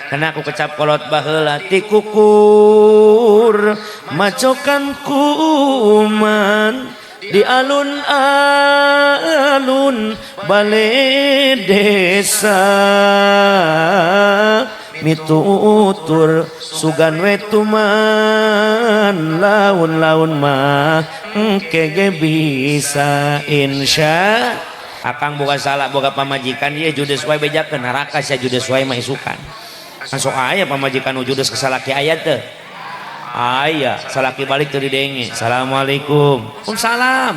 Karena aku kecap kolot baheula ti kukur macokan kuman di alun-alun bale desa mitutur sugan we tuman laun-laun mah engke ge bisa insya. Akang boga salah boga pamajikan ieu judes wae bejakeun neraka sia judes wae mah isukan. Kan sok aya pamajikan nu judes ka salaki aya teu? Aya, salaki balik teu didenge. Assalamualaikum. Waalaikumsalam.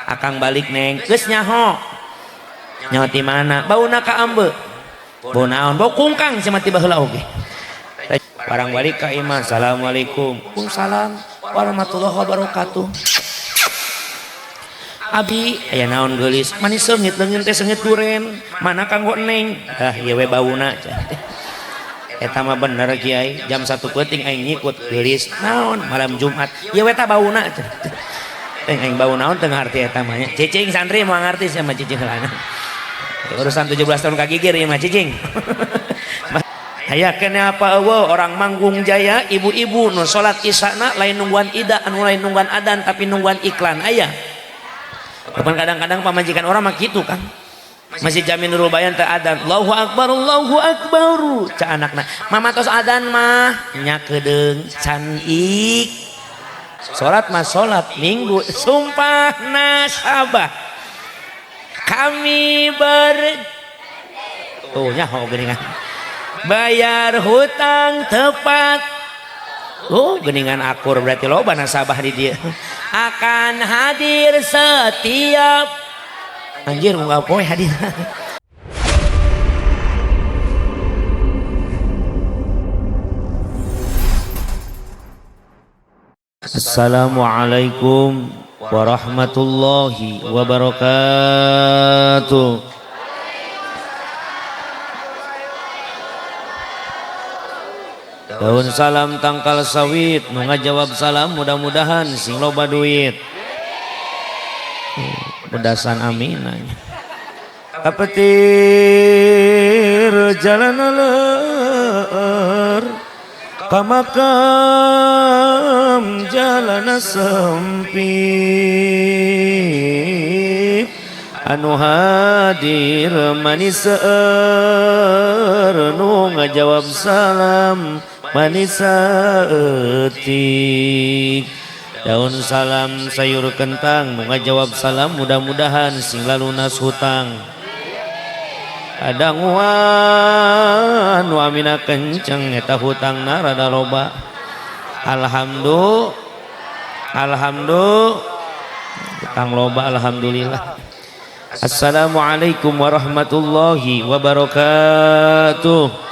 Akang balik neng, geus nyaho. Nyaho ti mana? Bauna ka ambe. Bau naon? Bau kungkang sia mah ti baheula oge. Barang balik ka imah, assalamualaikum. Waalaikumsalam warahmatullahi wabarakatuh. Abi aya naon geulis? Manis seungit leungeun teh seungit duren. Mana kanggo neng? Ah ieu we bauna. Eta mah bener kiai, jam 1 peuting aing nyikut geulis naon malam Jumat. Ieu we ta bauna. Teh aing bau naon teu ngarti eta mah nya. Cicing santri moal ngarti sia mah cicing heulana. Urusan 17 tahun kagigir ieu mah cicing. Aya keneh apa eueuh orang Manggung Jaya ibu-ibu nu salat isana lain nungguan ida anu lain nungguan adan tapi nungguan iklan aya. Kapan kadang-kadang pamajikan orang mah kitu kan. Masih jamin nurul bayan teh adan. Allahu akbar Allahu akbar ca anakna. Mama tos adan mah nya kedeung can ik. Salat mah salat minggu sumpah nasabah. Kami ber tuh nyaho geuningan. Bayar hutang tepat. Oh geningan akur berarti loba nasabah di dia. Akan hadir setiap anjir unggal poe hadir. Assalamualaikum warahmatullahi wabarakatuh. Daun salam tangkal sawit nu ngajawab salam mudah-mudahan sing loba duit. Pedasan amin. Kapetir jalan aleur ka makam jalan sempit anu hadir manis seueur nu ngajawab salam manis saeutik. Daun salam sayur kentang nu ngajawab salam mudah-mudahan sing lalunas hutang. Adanguan nu amina kenceng eta hutangna rada loba. Alhamdulillah alhamdulillah hutang loba alhamdulillah. Assalamualaikum warahmatullahi wabarakatuh.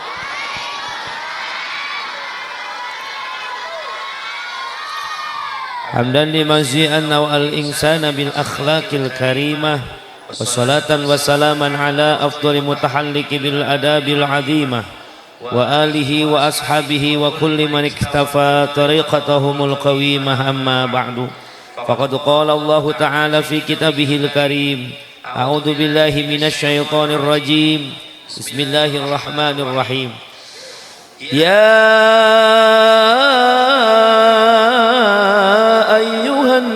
Hamdan limazi'an wa al-insana bil akhlaqil karimah wassalatan wassalaman ala afdali mutahalliki bil adabil azimah wa alihi wa ashabihi wa kulli man iktafa tariqatahumul qawimah amma ba'du. Faqad qala Allahu ta'ala fi kitabihil karim, a'udzu billahi minasy syaithanir rajim, bismillahirrahmanirrahim. Ya ayyuhan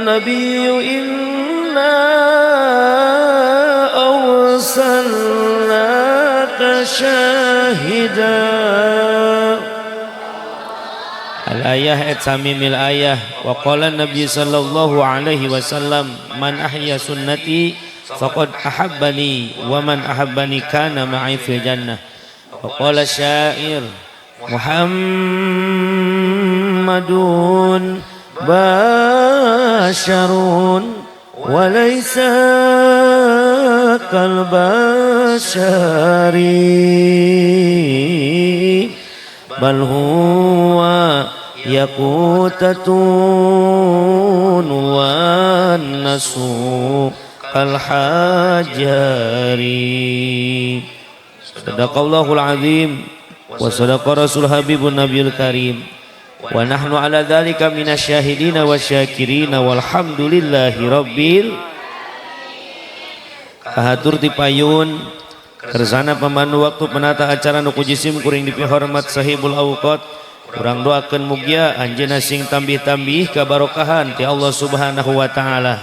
nabiyyu inna arsalnaka syahidan. Al-ayah et samimil ayah. Wa qala nabi sallallahu alaihi wasallam, man ahya sunnati faqad ahabbani wa man ahabbani kana ma'i fil jannah. Wa qala syair Muhammadun basharun wa laysa kal bashari bal huwa yaqutatun wan nasu kal hajari. Sadaqallahul azim wa sadaqa rasul habibun nabiyul karim wa nahnu ala dzalika minasyahidina wasyakirina walhamdulillahi rabbil. Kahatur ti payun Kersana pemandu waktu penata acara nu ku jisim kuring dipihormat sahibul awqat. Urang doakeun mugia anjeunna sing tambih-tambih kabarokahan ti Allah Subhanahu wa taala.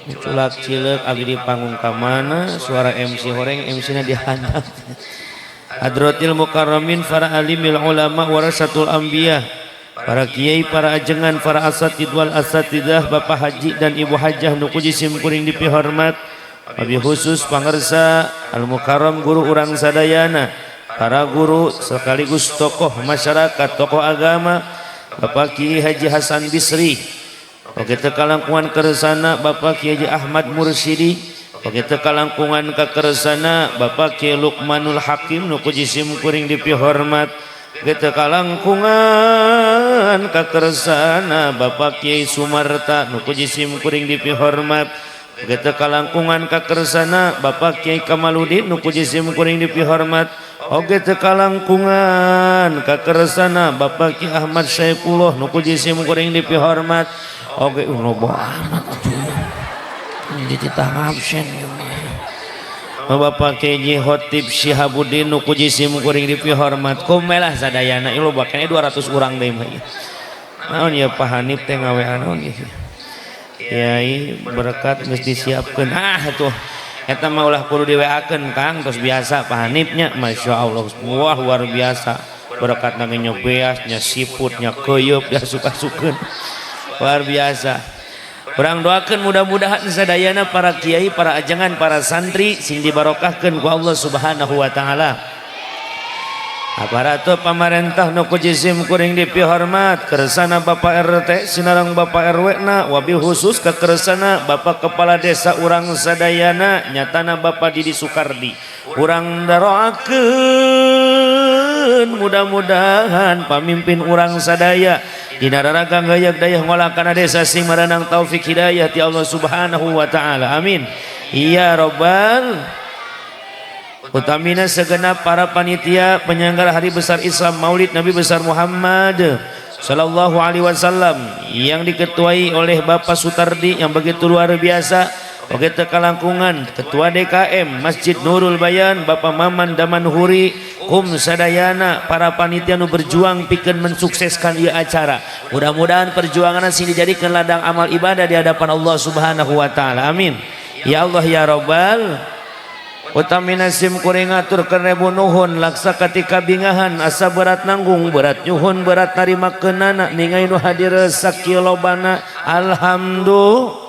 Culak cileuk abdi di panggung ka mana suara MC horeng MC na dihandap. Hadratil mukarramin para alimil ulama warasatul anbiya, para kiai, para ajengan, para asatid wal asatidah, Bapak Haji dan Ibu Hajah nu ku jisim kuring dipihormat. Wabil khusus pangersa al mukarram guru urang sadayana, para guru sekaligus tokoh masyarakat, tokoh agama, Bapak Kiai Haji Hasan Bisri. Oke teu kalangkungan kersana Bapak Kiai Haji Ahmad Mursidi. Oke teu kalangkungan ka kersana Bapak Kiai Lukmanul Hakim nu ku jisim kuring dipihormat. Oke teu kalangkungan ka kersana Bapak Kiai Sumarta nu ku jisim kuring dipihormat. Oke teu kalangkungan ka kersana Bapak Kiai Kamaludin nu ku jisim kuring dipihormat. Oke teu kalangkungan ka kersana Bapak Kiai Ahmad Syaifullah nu ku jisim kuring dipihormat. Oke loba amat atuh. Dititah absen ieu mah. Bapak Kiai Khotib Syihabuddin nu ku jisim kuring dipihormat. Kumelah sadayana ieu loba keneh 200 urang deui mah ieu. Naon ieu Pak Hanif teh ngawean naon ieu? Kiai berkat geus disiapkeun. Ah tuh eta mah ulah kudu di WA-keun Kang, terus biasa Pak Hanifnya Masya Allah, wah luar biasa berkat nage nya beas nya siput nya keuyeup ya suka-sukeun luar biasa. Urang doakeun mudah-mudahan sadayana para kiai, para ajengan, para santri sing dibarokahkeun ku Allah Subhanahu wa taala. Aparatur pamarentah nu ku jisim kuring dipihormat, kersana Bapak RT sinareng Bapak RW na, wabil khusus ka kersana Bapak Kepala Desa urang sadayana nyatana Bapak Didi Sukardi. Urang daroakeun mudah-mudahan pamimpin urang sadaya dina raraga gayag dayah ngolah kana desa sing maranang taufik hidayah ti Allah Subhanahu wa taala. Amin. Ya rabbal utamina segenap para panitia penyelenggara Hari Besar Islam Maulid Nabi Besar Muhammad Sallallahu Alaihi Wasallam yang diketuai oleh Bapak Sutardi yang begitu luar biasa. Oke tekalangkungan Ketua DKM Masjid Nurul Bayan Bapak Maman Damanhuri kum sadayana para panitia nu berjuang pikeun mensukseskan ieu acara. Mudah-mudahan perjuangan sing dijadikan ladang amal ibadah di hadapan Allah Subhanahu wa taala. Amin. Ya Allah ya Rabbal utamina sim kuring ngaturkeun rebu nuhun laksa katika bingahan asa berat nanggung berat nyuhun berat narima keunana ningai nu hadir sakilobana alhamdulillah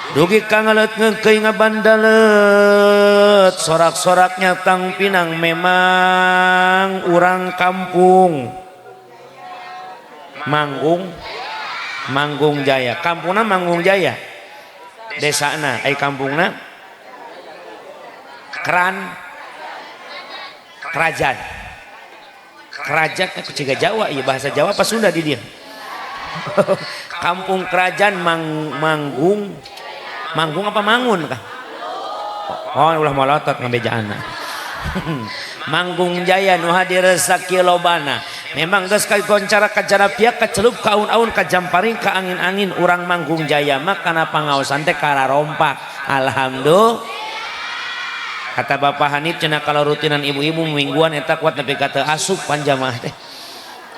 dugi kangaleut ngeukeui ngabandaleut sorak-soraknya tang pinang memang urang kampung Manggung Manggung Jaya, kampungna Manggung Jaya desana ai kampungna Keran Kerajaan Kerajaan aku ciga Jawa iya bahasa Jawa apa Sunda di dia. Kampung Kerajaan Manggung Manggung apa Mangun kah? Oh ulah molotot ngabejaana. Manggung Jaya nu hadir sakilobana. Memang geus kagoncara kajarapia kacelup ka aun-aun ka jamparing ka angin-angin urang Manggung Jaya mah kana pangaosan teh kararompak. Alhamdulillah. Kata Bapak Hanif cenah kalau rutinan ibu-ibu mingguan eta kuat nepi ka teu asup panjamaah teh.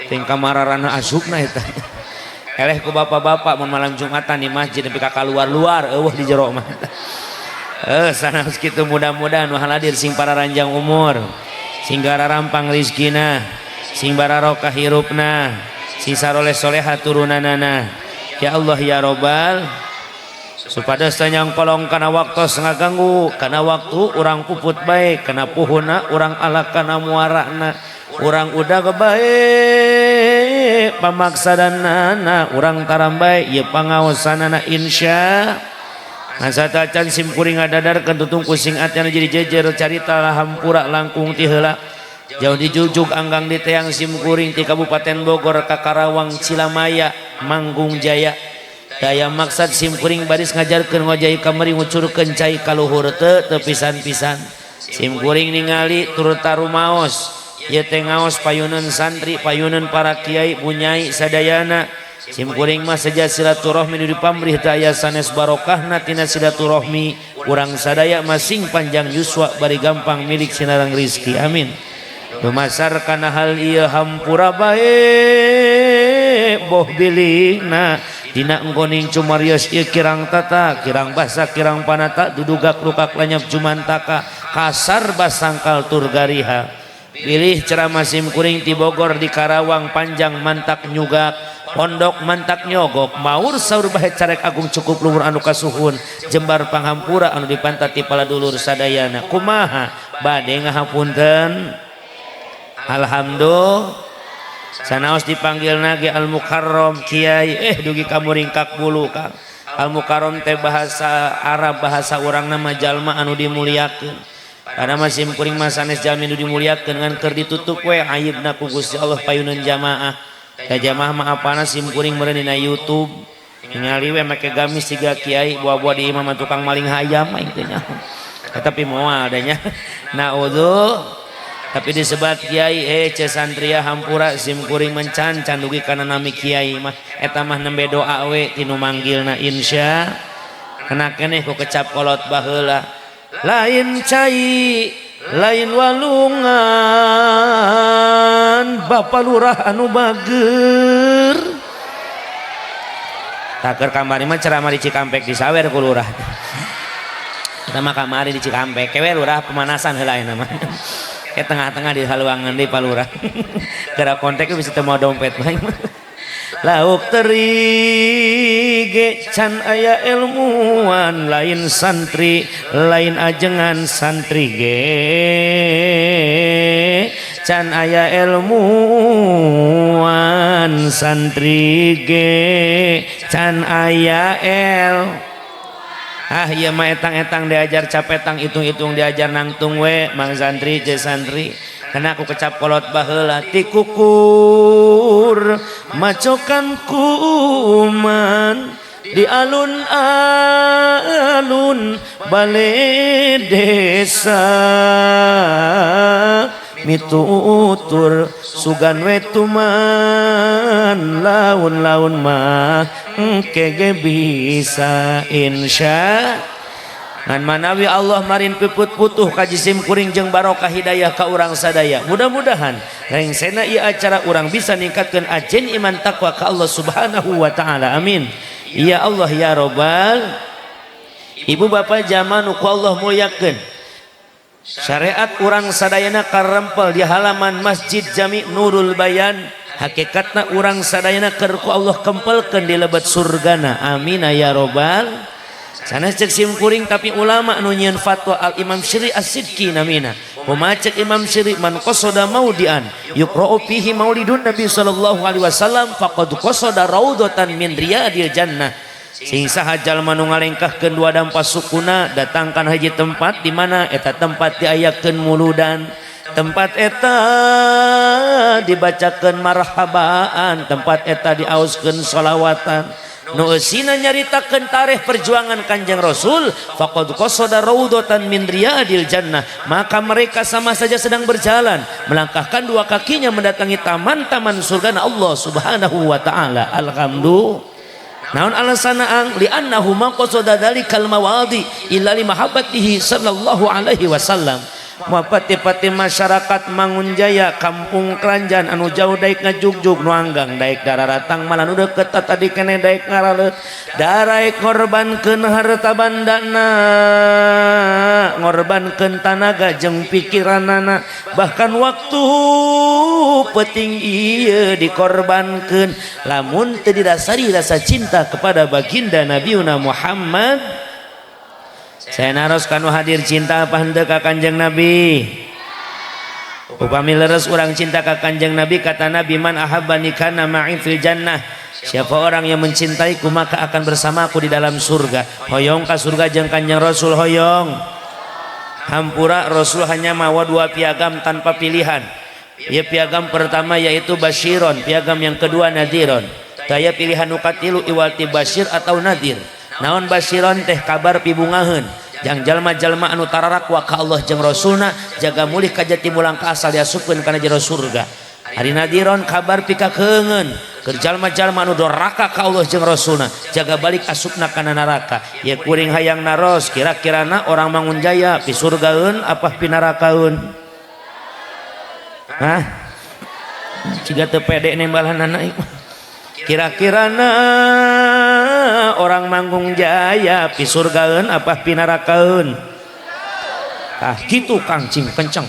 Ting kamararana asupna eta. Eleh ku bapak-bapak mun malam Jumatan di masjid nepi ka kaluar-luar eueuh di jero mah. Sanes kitu mudah-mudahan nu hadir sing pararanjang umur, sing gararampang rizkina, sing bararokah hirupna, sing saroleh soleha turunanana. Ya Allah ya Robbal supados teu nyangkolong kana waktos ngaganggu kana waktu urang puput bae kana puhuna urang ala kana muarana urang udah bae pamaksadanana urang taram bae ieu pangaosanana insya masa tacan sim kuring ngadadarkeun tutung kusing atiana jadi jejer carita hampura langkung ti heula jauh dijujug anggang di teang sim kuring ti Kabupaten Bogor ka Karawang Cilamaya Manggung Jaya. Daya maksad sim kuring baris ngajarkeun ngojai kamari ngucurkeun cai kaluhur teu teu pisan-pisan. Sim kuring ningali turta rumaos ieu teh ngaos payuneun santri payuneun para kiai bunyai sadayana. Sim kuring mah seja silaturahmi nu dipamrih teu aya sanes barokahna tina silaturahmi urang sadaya masing panjang yuswa bari gampang milik sinareng rizki amin. Dumasar kana hal ieu hampura bae boh bilihna dina enggoning cumarios ieu kirang tata kirang basa kirang panata dudugak lukak lanyap jumantaka kasar basangkal tur gariha. Bilih ceramah sim kuring ti Bogor di Karawang panjang mantak nyugak pondok mantak nyogok maur saur bahe carek agung cukup luhur anu kasuhun jembar panghampura anu dipantat ti paladulur sadayana kumaha bade ngahapunten. Alhamdulillah sanaos dipanggil nage Al Mukarram kiai dugi ka muringkak bulu Kang. Al Mukarram teh bahasa Arab bahasa urang nama jalma anu dimuliakeun. Karena masih kuring mah sanes jalmi nu dimuliakeun ngan keur ditutup we aibna ku Gusti Allah payuneun jamaah. Da jamaah mah apana sim kuring meureun dina YouTube ningali we make gamis siga kiai buah-buah di imah tukang maling hayam aing teh nya. Tapi moal da nya. Naudzu tapi disebat kiai ce santria hampura sim kuring mencan-can dugi kana nami kiai mah eta mah nembe doa we tinu manggilna insya kena keneh ku kecap kolot baheula lain cai lain walungan bapa lurah anu bager taker kamari mah ceramah di Cikampek disawer ku lurah eta mah kamari di Cikampek kewe lurah pemanasan heula ayeuna mah ke tengah-tengah di haluangan di palurah gara kontek bisa temu dompet bae lauk teri ge can aya ilmuwan lain santri lain ajengan santri ge can aya ilmuwan santri ge can aya el ah ieu mah etang-etang diajar capetang hitung-hitung diajar nangtung we mang santri je santri kena aku kecap kolot baheula ti kukur macokan kuman di alun-alun bale desa mitutur sugan we tuman laun-laun mah engke ge bisa insya ngan manawi Allah marin piput putuh ka jisim kuring jeung barokah hidayah ka urang sadaya mudah-mudahan rengsena ieu acara urang bisa ningkatkeun ajen iman takwa ka Allah Subhanahu wa taala amin ya Allah ya robbal. Ibu bapak jamaah nu ku Allah muliakeun syariat urang sadayana karempel di halaman Masjid Jami Nurul Bayan hakikatna urang sadayana keur ku Allah kempelkeun di lebet surgana amin ya robbal. Sanes cek sim kuring tapi ulama nu nyieun fatwa Al Imam Syiri As-Sidqi namina kumaha cek Imam Syiri man qasada maudian yuqra'u fihi maulidun Nabi sallallahu alaihi wasallam faqad qasada raudatan min riyadil jannah. Sing saha jalma nu ngalengkahkeun dua dampa sukuna datangkan haji tempat di mana eta tempat diayakeun muludan tempat eta dibacakeun marhabaan tempat eta diaoskeun sholawatan nu eusina nyaritakeun tarikh perjuangan Kanjeng Rasul faqad qasada raudatan min riyadil jannah maka mereka sama saja sedang berjalan melangkahkan dua kakinya mendatangi taman-taman surga Allah Subhanahu wa taala. Alhamdulillah. Naon alasana ang li'annahu ma qasada dzalikal mawadi illa li mahabbatihi sallallahu alaihi wasallam. Mapati-pati masyarakat Mangunjaya kampung Keranjan anu jauh daik ngajugjug nu anggang daik dararatang malah nu deukeut tadi keneh daik ngaraleut daraek ngorbankeun harta bandana ngorbankeun tanaga jeung pikiranana bahkan waktu penting ieu dikorbankeun lamun teu didasari rasa cinta kepada baginda Nabiuna Muhammad. Saya naros kanu hadir cinta apa henteu ka Kanjeng Nabi? Upami leres urang cinta ka Kanjeng Nabi kata Nabi man ahabbani kana ma'i fil jannah. Siapa orang yang mencintaiku maka akan bersamaku di dalam surga. Hoyong ka surga jeung Kanjeng Rasul hoyong. Hampura Rasul hanya mawa dua piagam tanpa pilihan. Ya piagam pertama yaitu basyiron, piagam yang kedua nadhiron. Daya pilihan nu katilu iwalti basyir atau nadhir. Naon basyiron teh kabar pibungaheun jang jalma-jalma anu tararakwa ka Allah jeung Rasulna jaga mulih ka jati mulang ka asal diasupkeun kana jero surga. Ari nadiron kabar pikakeungeun Keur jalma-jalma anu doraka ka Allah jeung Rasulna, jaga balik asupna kana neraka. Ye kuring hayang naros, kira-kirana orang Mangunjaya pisurgaeun apa pinarakaeun? Hah? Ciga teu pede nembalanana ieu. Kira-kirana orang Mangunjaya pisurgaeun apa pinarakaeun? Tah kitu Kang, cing kenceng.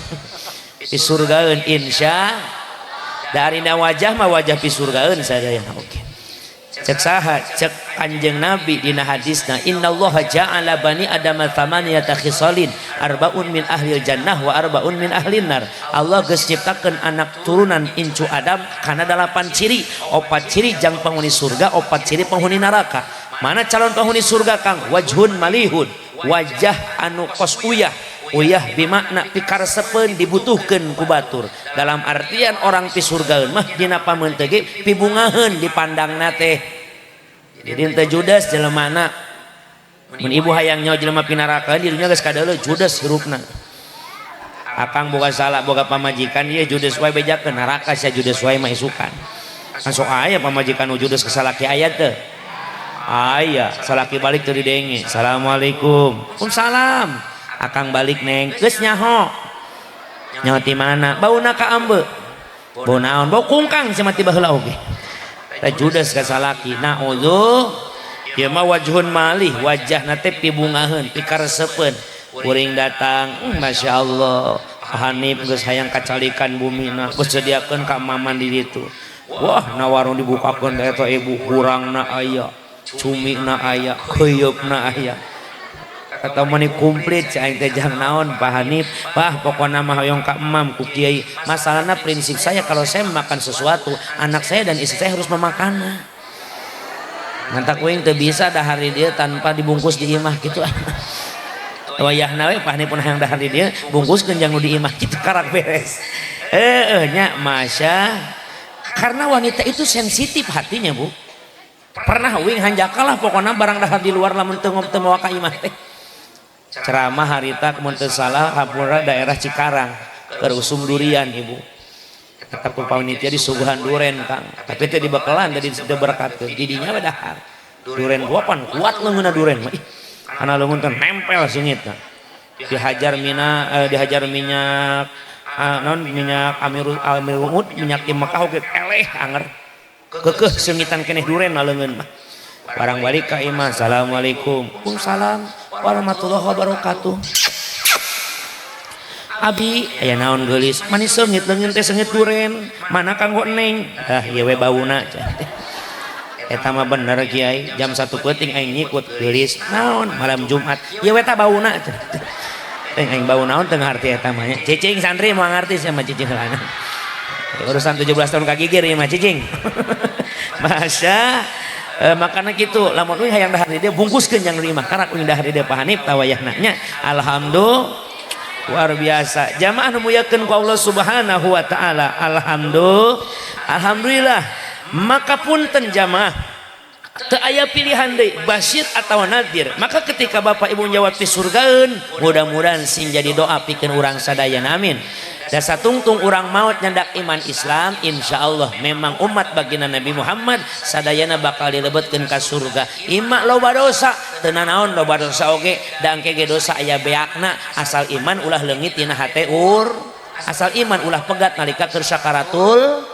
Pisurgaeun insya dari wajah mah wajah pisurgaeun sadayana oke. Cek saha? Cek Kanjeng Nabi dina hadisna, innallaha ja'ala bani adama thamaniyata khisalin arbaun min ahlil jannah wa arbaun min ahlin nar. Allah geus nyiptakeun anak turunan incu Adam kana 8 ciri, 4 ciri jang penghuni surga, 4 ciri penghuni neraka. Mana calon penghuni surga Kang? Wajhun malihun, wajah anu kos uyah. Uyah bimakna pikaresepeun dibutuhkeun ku batur. Dalam artian orang pisurgaeun mah dina pameun ge pibungaheun dipandangna teh. Jadi teu judes jelemana. Mun ibu hayang nyaho jelema pinaraka di dunya geus kadeuleu judes hirupna. Akang boga salah boga pamajikan ieu judes wae bejakeun neraka sia judes wae mah isukan. Kan sok aya pamajikan nu judes ka salaki aya teu? Aya, salaki balik teu didenge. Assalamualaikum. Waalaikumsalam. Akang balik neng, geus nyaho. Nyaho ti mana? Bauna ka ambe. Bau naon? Bau kungkang sia mah ti baheula oge. Teh judes ka salaki. Naudzu. Ieu mah wajhun malih, wajahna teh pibungaheun, pikaresepeun. Kuring datang, Masya Allah. Hanif geus hayang kacalikan bumina, geus sediakeun ka maman di ditu. Wah, na warung dibukakeun teh eta ibu hurangna aya, cumina aya, keuyeup-na aya. Kata mani komplit cai aing teh jang naon Pak Hanif. Bah pokona mah hoyong ka emam ku kiai. Masalahna prinsip saya kalau saya makan sesuatu, anak saya dan istri saya harus memakannya. Ngantak kuing teu bisa dahar di dieu tanpa dibungkus di imah gitu. Wayahna we Pak Hanif pun hayang dahar di dieu, bungkuskeun jang nu di imah kitu karak beres. Heueuh nya masya. Karena wanita itu sensitif hatinya, Bu. Pernah wing hanjakalah pokona barang dahar di luar lamun teu teu mawa ka imah teh. Ceramah harita mun teu salah hampura daerah Cikarang keur usum durian ibu. Tetap ku panitia disuguhan duren Kang, tapi teu dibekelan teu diberkatkeun. Didinya we dahar. Duren gua pan kuat leungeunna duren mah. Ih, kana leungeun teh nempel seungitna. Dihajar mina dihajar minyak non minyak amirul amirul minyak di Mekah oge eleh anger. Keukeuh seungitan keneh duren mah leungeun mah. Barang balik ka imah, assalamualaikum. Waalaikumsalam warahmatullahi wabarakatuh. Abi aya naon geulis, manis seungit leungeun teh seungit duren. Mana kanggo neng? Ah ieu we bauna. Eta mah bener kiai, jam 1 peuting aing nyikut geulis. Naon malam Jumat? Ieu we ta bauna. Teh aing bau naon teu ngarti eta mah nya. Cicing santri moal ngarti sia mah cicing heulana. Urusan 17 tahun kagigir ieu mah cicing. Masya makana kitu lamun euy hayang dahar di dieu bungkuskeun jang di imah karak uing dahar di dieu Pak Hanif tawayahna nya. Alhamdulillah luar biasa jamaah nu muliakeun ku Allah Subhanahu wa taala. Alhamdulillah alhamdulillah. Maka punten jamaah teu aya pilihan deui basyir atau nadir. Maka ketika bapak ibu jawab pisurgaeun, mudah-mudahan sing jadi doa pikeun urang sadayana, amin. Dasa tungtung urang maut nyandak iman Islam, insyaallah memang umat baginda Nabi Muhammad sadayana bakal dilebetkeun ka surga. Ima loba dosa, teu nanaon loba dosa oge, da engke ge dosa aya beakna, asal iman ulah leungit dina hate ur, asal iman ulah pegat nalika keur sakaratul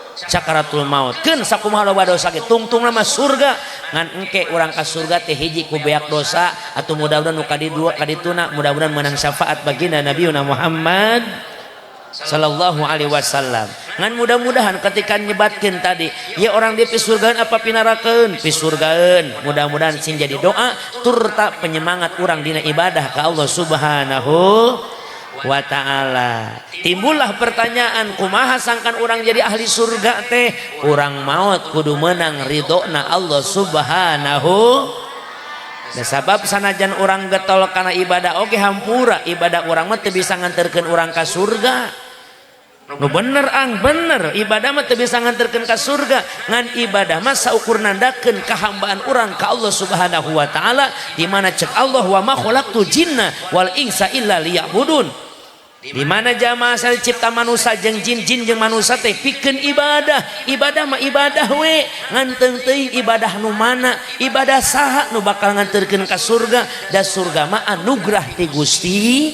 maut. Keun sakumaha loba dosa ge tungtungna mah surga. Ngan engke urang ka surga teh hiji ku beak dosa atuh mudah-mudahan nu kadidua kadituna mudah-mudahan menang syafaat baginda Nabi Muhammad sallallahu alaihi wasallam. Ngan mudah-mudahan ketika nyebatkeun tadi ya orang di pisurgaeun apa pinarakeun? Pisurgaeun. Mudah-mudahan sing jadi doa turta penyemangat urang dina ibadah ka Allah Subhanahu wa taala. Timbullah pertanyaan, kumaha sangkan urang jadi ahli surga teh? Urang maut kudu menang ridhona Allah Subhanahu. Da sabab sanajan urang getol kana ibadah oge hampura, ibadah urang mah teu bisa nganterkeun urang ka surga. Nu bener ang bener, ibadah mah teu bisa nganterkeun ka surga, ngan ibadah mah saukur nandakeun kahambaan urang ka Allah Subhanahu wa taala, di mana cek Allah wa ma khalaqtu jinna wal insa illa liya'budun. Di mana jamaah asal cipta manusia jeung jin, jin jeung manusia teh pikeun ibadah. Ibadah mah ibadah we, ngan teuing ibadah nu mana, ibadah saha nu bakal nganterkeun ka surga. Da surga mah anugerah ti Gusti.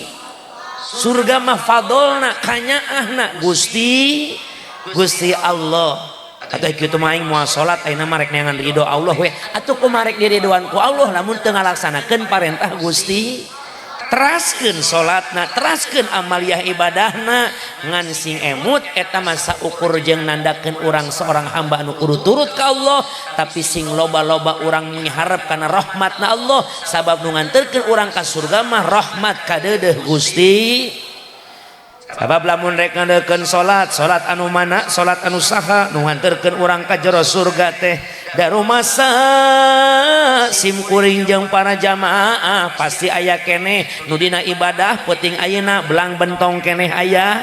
Surga mah fadolna, kanyaahna Gusti, Gusti Allah. Atau kitu mah aing moal salat ayeuna mah rek neangan ridho Allah we. Atuh kumaha rek diridoan ku Allah lamun teu ngalaksanakeun parentah Gusti. Teraskeun salatna, teraskeun amaliyah ibadahna, ngan sing emut eta mah saukur jeung nandakeun urang seorang hamba anu kudu turut ka Allah, tapi sing loba-loba urang miharep kana rahmatna Allah, sabab nu nganterkeun urang ka surga mah rahmat kadeudeuh Gusti. Sabab lamun rek ngandelkeun salat, salat anu mana, salat anu saha nu nganterkeun urang ka jero surga teh darumasa sim kuring jeung para jamaah pasti aya keneh nu dina ibadah peuting ayeuna belang bentong keneh aya.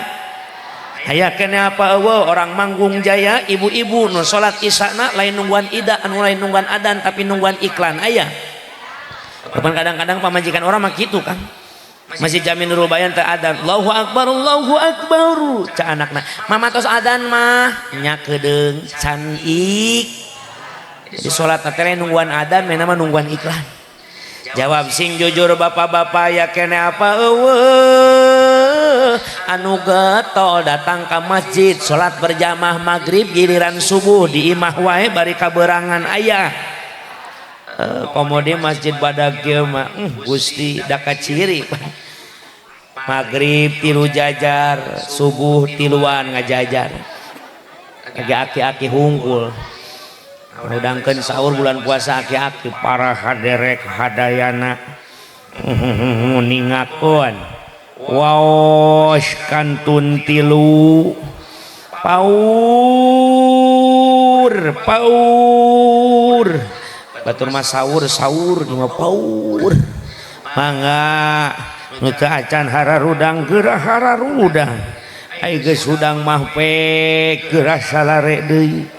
Aya keneh apa eueuh orang Manggung Jaya ibu-ibu nu salat isana lain nungguan ida anu lain nungguan adan tapi nungguan iklan aya. Kapan kadang-kadang pamajikan orang mah kitu kan. Masih jamin Nurul Bayan teh adan Allahu Akbar Allahu Akbar ca anakna mama tos adan mah nya kedeung can ik. Jadi salat teh nungguan adan mena mah nungguan iklan. Jawab sing jujur bapak-bapak ya kene apa eueuh anu getol datang ka masjid salat berjamaah maghrib giliran subuh di imah wae bari kaberangan aya. Komodi masjid badag kieu mah Gusti da kaciri. Maghrib tilu jajar, subuh tiluan ngajajar. Lagi aki-aki hungkul. Hudangkeun sahur bulan puasa aki-aki para haderek hadayana ningakeun. Waos kantun tilu. Paur, paur. Batur mah sahur, sahur mah paur. Mangga nu teu acan hararudang geurah hararudang. Ai geus hudang mah pek geurah salare deui.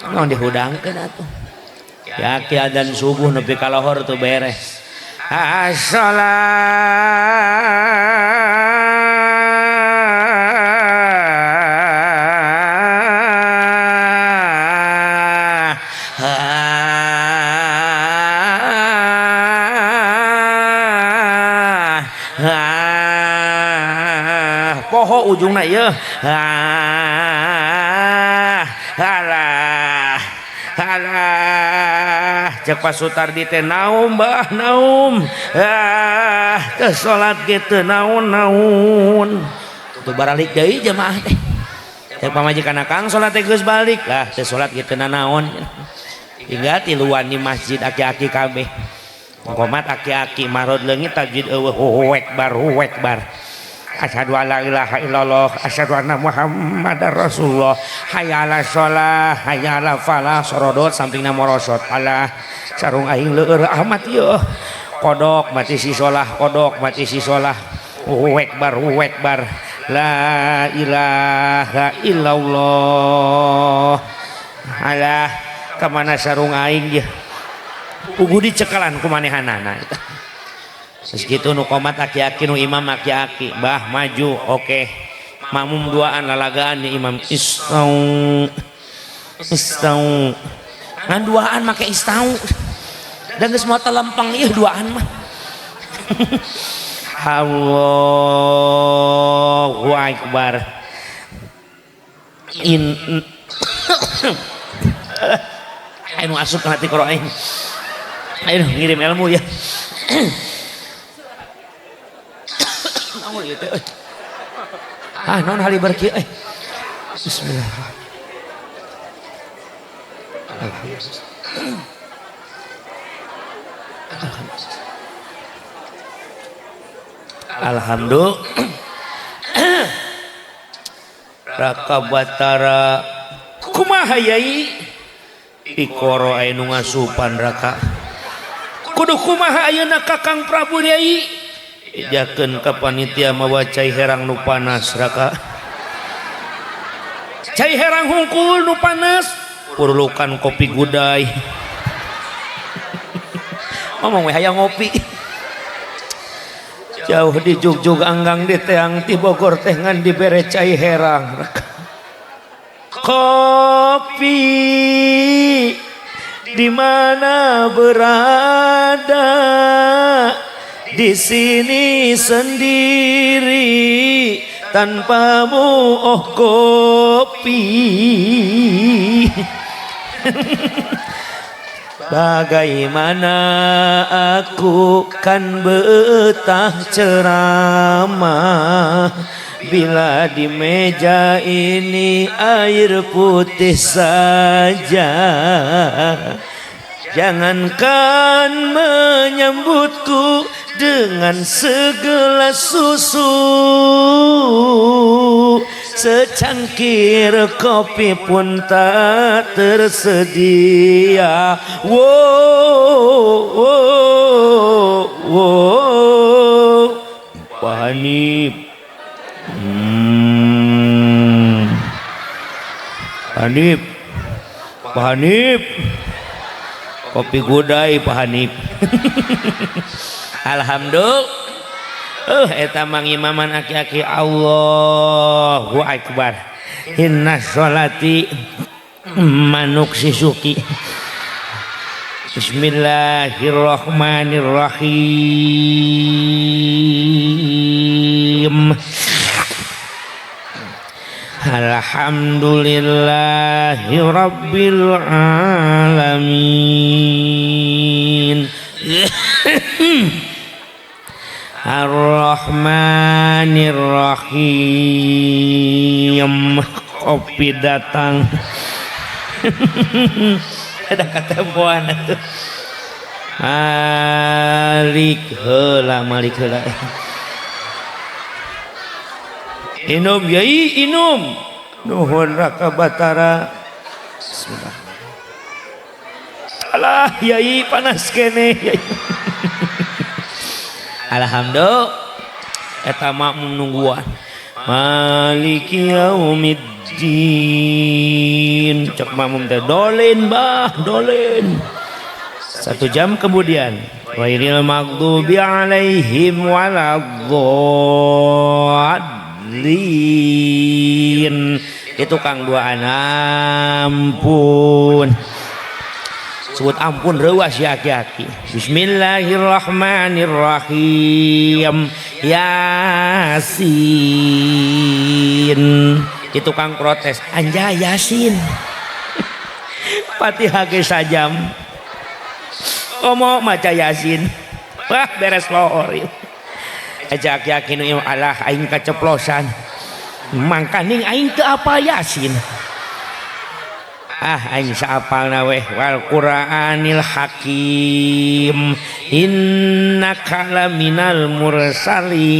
Naon dihudangkeun atuh? Ya ki adzan subuh nepi ka lohor teu beres. As-salah. Poho ujungna ieu. Alah. Alah, cek Pak Sutardi teh naum bah naum. Ah, teu salat ge teu naon-naon. Tuh baralik deui jamaah teh. Cek pamajikan Kang salat teh geus balik. Lah teu salat ge teu nanaon. Hingga tiluan di masjid aki-aki kabeh. Komat aki-aki marod leungit tajwid eueuh huwekbar huwekbar. Asyhadu alla ilaha illallah, asyhadu anna Muhammadar Rasulullah. Hayya 'ala shalah, hayya 'ala falah, sorodot sampingna morosot. Alah, sarung aing leueur amat ieu. Kodok mati si solah, kodok mati si solah. Huwekbar huwekbar. La ilaha illallah. Alah, kamana sarung aing ieu? Puguh dicekalan ku manehanana. Terus gitu nu komat aki-aki nu imam aki-aki bah maju oke makmum duaan lalagaan ni imam istau istau ngan duaan make istau dan geus moal telempeng ieu duaan mah. Allahu akbar. In anu asup kana tikoro aing. Ayo ngirim ilmu ya. Ah non halibar kieu euy. Bismillah. Alhamdulillah. Raka Batara kumaha yai? Ikoro aya nu ngasupan raka. Kudu kumaha ayeuna Kakang Prabu yai? Ijakeun ka panitia mawa cai herang nu panas raka. Cai herang hungkul nu panas, purlukan kopi gudai. Ngomong we hayang ngopi. Jauh di jugjug anggang di teang ti Bogor teh ngan dibere cai herang. Kopi di mana berada, di sini sendiri tanpamu, oh kopi. Bagaimana aku kan betah ceramah bila di meja ini air putih saja. Jangankan menyambutku dengan segelas susu, secangkir kopi pun tak tersedia. Wow, wow, wow. Pak Hanif. Hanif, Pak Hanif, kopi gudai Pak Hanif. Alhamdulillah. Eta mang imaman aki-aki. Allahu akbar. Inna sholati manuk sisuki. Bismillahirrahmanirrahim. Alhamdulillahi rabbil alamin. Ar-Rahmanir-Rahim. Kopi datang. Ada ketempuan tuh. Malik heula, malik heula. Inum yai, inum. Nuhun Raka Batara. Bismillah. Alah yai panas kene yai. Alhamdulillah. Eta makmum nungguan. Maliki yaumiddin. Cek makmum teh dolin bah, dolin. 1 jam kemudian, ghairil maghdubi alaihim waladdallin. Itu kang duaan ampun. Sebut ampun reuas ya aki-aki. Bismillahirrahmanirrahim. Yasin. Itu kang protes, anjay Yasin. Fatihah ge sajam. Komo maca Yasin. Wah beres lohor. Aja aki-aki nu alah aing kaceplosan. Mangkaning aing teu apal Yasin. Ah aing saapalna weh wal Qur'anil Hakim. Innaka laminal mursalin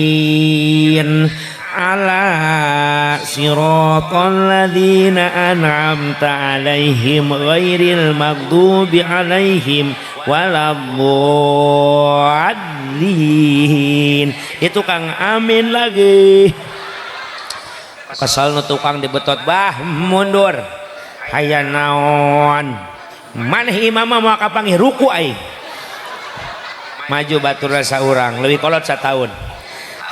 ala siratal ladzina an'amta alaihim ghairil maghdubi alaihim waladdallin. Itu kang amin lagi. Kesal nu tukang dibetot bah mundur. Aya naon maneh imam mah moal kapanggih ruku aing. Maju batur saurang leuwih kolot sataun.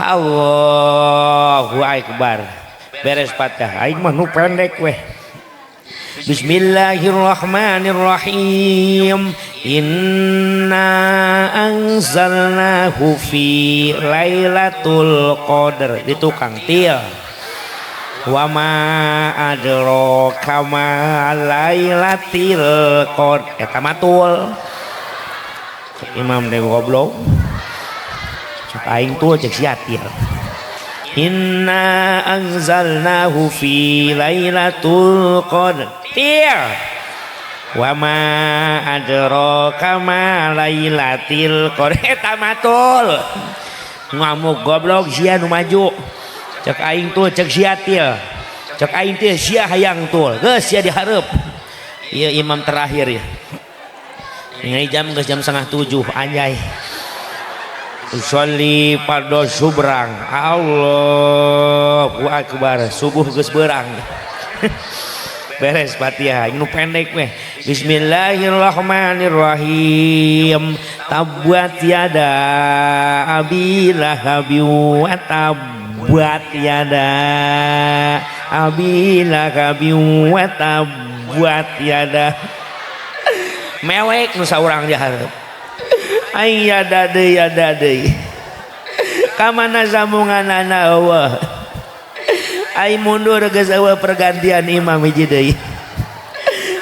Allahu akbar. Beres Fatihah aing mah nu pendek weh. Bismillahirrahmanirrahim. Inna anzalnahu fi lailatul qadar. Di tukang til. Wa ma adraka ma lailatul qadar. Eta matul. Imam teh goblok. Cek aing tuh cek sia til. Inna anzalnahu fi lailatul qadar. Til. Wa ma adraka ma lailatul qadar. Eta matul. Ngamuk goblok sia nu maju. Cek aing tuh cek sia til. Cek aing teh sia hayang tul. Geus sia dihareup. Ieu imam terakhir ya. Ngai jam geus jam 6:30 anjay. Usolli fardhu subrang. Allahu akbar. Subuh geus beurang. Beres Fatihah nu pendek weh. Bismillahirrahmanirrahim. Tabbat yada abi lahabi wa tabbat yada abi lahabi wa tabbat yada. Mewek nu saurang di hareup. Aing yada deui yada deui. Ka mana sambunganana eueuh. Aing mundur geus eueuh pergantian imam hiji deui.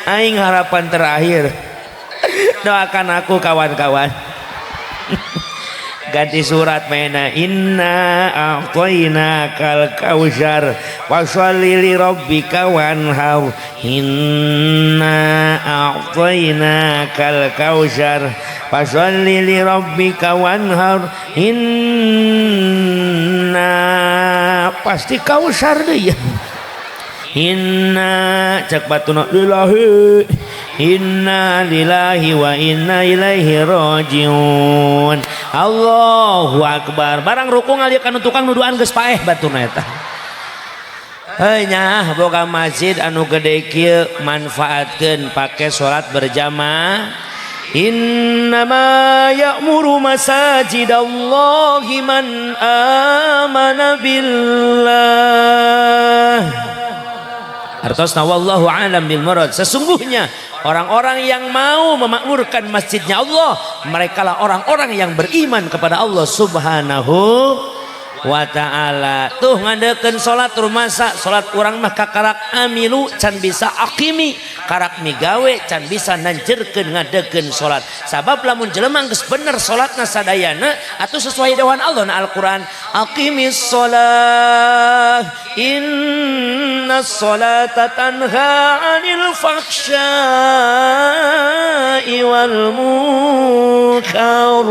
Aing harapan terakhir. Doakan aku kawan-kawan. Ganti surat mena inna a'tainakal kautsar fasholli li rabbika wanhar. Inna a'tainakal kautsar fasholli li rabbika wanhar. Inna pasti kautsar deui. Inna cek batuna lillahi inna lillahi wa inna ilaihi rajiun. Allahu akbar. Barang ruku ngalia kana tukang nuduhan geus paeh batuna eta. Heuh nya boga masjid anu gede kieu manfaatkeun pake salat berjamaah. Innama ya'muru masajidallahi man amana billah. Artosna wallahu alam bil murad. Sesungguhnya orang-orang yang mau memakmurkan masjidnya Allah, merekalah orang-orang yang beriman kepada Allah Subhanahu wa ta'ala. Tuh ngandekeun salat rumasa, salat urang mah kakarak amilu can bisa aqimi, karak migawe can bisa nanjerkeun ngadekeun salat. Sabab lamun jelema geus bener salatna sadayana atuh sesuai dewan Allah na Al-Qur'an, aqimis shalah innas salata tanha 'anil fahsya'i wal munkar.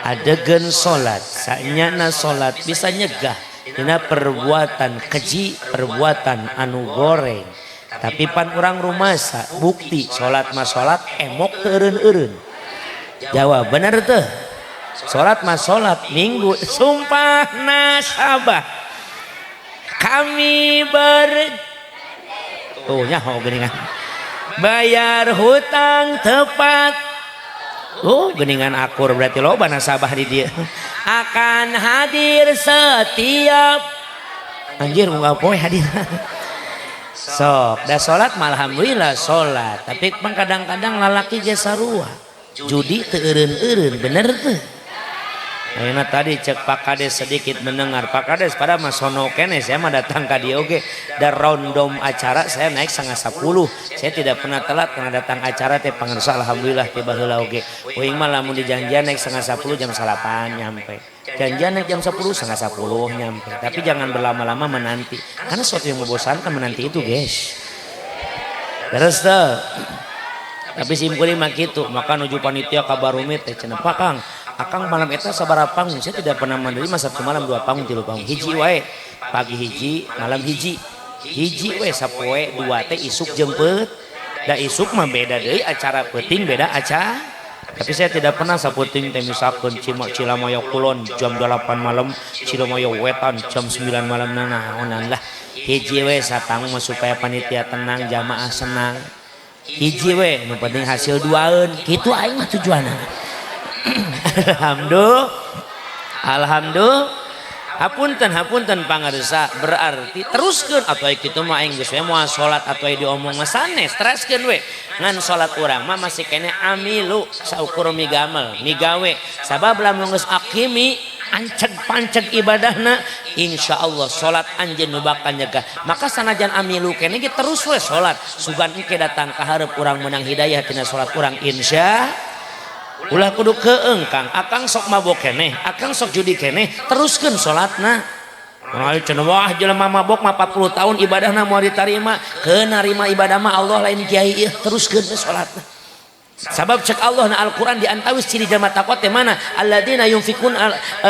Adegan salat, sanyana salat bisa nyegah dina perbuatan keji, perbuatan anu goreng. Tapi pan urang rumasa bukti salat mah salat emok teu eureun-eureun. Jawab bener teu? Salat mah salat minggu sumpah nasabah. Kami ber tuh nyaho geuningan. Bayar hutang tepat. Oh geningan akur berarti loba nasabah di dia. Akan hadir setiap anjir unggal poe hadir. Sok da salat mah alhamdulillah salat, tapi pang kadang-kadang lalaki ge sarua. Judi teu eureun-eureun bener teu? Ayeuna tadi cek Pak Kades sedikit mendengar. Pak Kades pada mah sono kene saya mah datang ka dieu oge. Da random acara saya naik 9.30. Saya tidak pernah telat karena datang acara teh pangersa alhamdulillah tiba heula oge. Uing mah lamun dijanjian naik 9.30 jam 8 nyampe. Janjian naik jam 10 9.30 nyampe. Tapi jangan berlama-lama menanti. Karena sesuatu yang membosankan menanti itu, guys. Terus tuh. Tapi sim kuring mah kitu, maka nuju panitia ka Barumit teh cenah Pak Kang. Akang malam eta sabaraha panggung? Saya tidak pernah menerima satu malam 2 panggung 3 panggung. Hiji wae. Pagi hiji, malam hiji. Hiji we sapoe 2 teh isuk jemput. Da isuk mah beda deui acara peuting beda acara. Tapi saya tidak pernah saputing teh misalkeun Cilamaya Kulon jam 8 malam, Cilamaya Wetan jam 9 malam nanaonan lah. Hiji we satanggung mah supaya panitia tenang, jamaah senang. Hiji we nu penting hasil duaeun. Kitu aing mah tujuanna. Alhamdulillah. Alhamdulillah. Hapunten hapunten pangarsa berarti teruskeun atuh aya kitu mah aing geus we moal salat atuh aya diomong mah sanes tereskeun we. Ngan salat urang mah masih keneh amilu saukur migamel migawe sabab lamun geus aqimi anceg panceg ibadahna insyaallah salat anjeun nu bakal nyegah. Maka sanajan amilu keneh ge terus we salat sugan engke datang ka hareup urang meunang hidayah tina salat urang insya ulah kudu keeng Kang, akang sok mabok keneh, akang sok judi keneh, teruskeun salatna. Ayo cenah wah jelema mabok mah 40 tahun ibadahna moal ditarima, keun narima ibadah mah Allah lain kiai ieu, teruskeun salatna. Sabab cek Allah na Al-Qur'an di antawis ciri jelema takwa teh mana? Alladzina yunfikun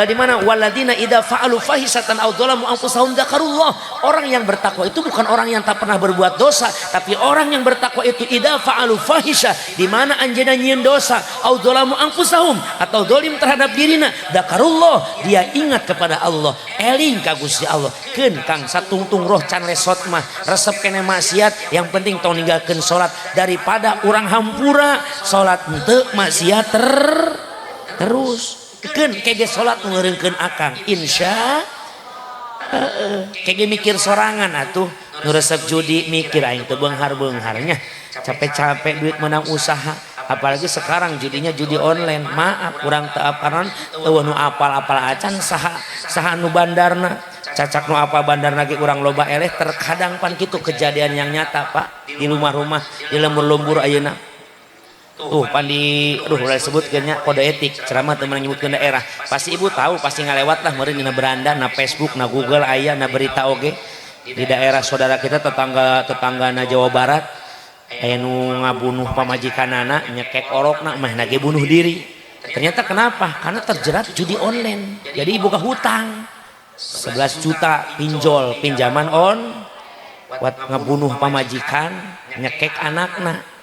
di mana waladina idza fa'alu fahisatan aw dzalamu anfusahum dzakarullah. Orang yang bertakwa itu bukan orang yang tak pernah berbuat dosa, tapi orang yang bertakwa itu idza fa'alu fahisah, di mana anjeunna nyieun dosa, aw dzalamu anfusahum atau zalim terhadap dirina, dzakarullah, dia ingat kepada Allah. Eling ka Gusti Allah. Keun Kang satungtung roh can lesot mah resep kene maksiat, yang penting tong ninggalkeun salat daripada urang hampura salat henteu maksiat terus. Keun kege salat ngeureungkeun akang insya kege mikir sorangan atuh nu resep judi mikir aing teu beunghar-beungharnya capek-capek duit menang usaha, apalagi sekarang judinya judi online. Maaf kurang teu apalan eueuh nu apal-apal acan saha saha nu bandarna cacak nu apa bandarna ge urang loba eleh. Terkadang pan kitu kejadian yang nyata Pak di rumah-rumah di lembur-lembur ayeuna tuh pan di aduh ulah disebutkeun nya kode etik ceramah teu meunang nyebutkeun daerah, pasti ibu tahu pasti ngalewat lah meureun dina beranda na Facebook na Google aya na berita oge di daerah saudara kita tetangga-tetanggana Jawa Barat aya nu ngabunuh pamajikanana nyekek orokna mah nage bunuh diri. Ternyata kenapa? Karena terjerat judi online. Jadi ibu ke hutang 11 juta pinjol pinjaman on buat ngebunuh pamajikan nyekek anakna.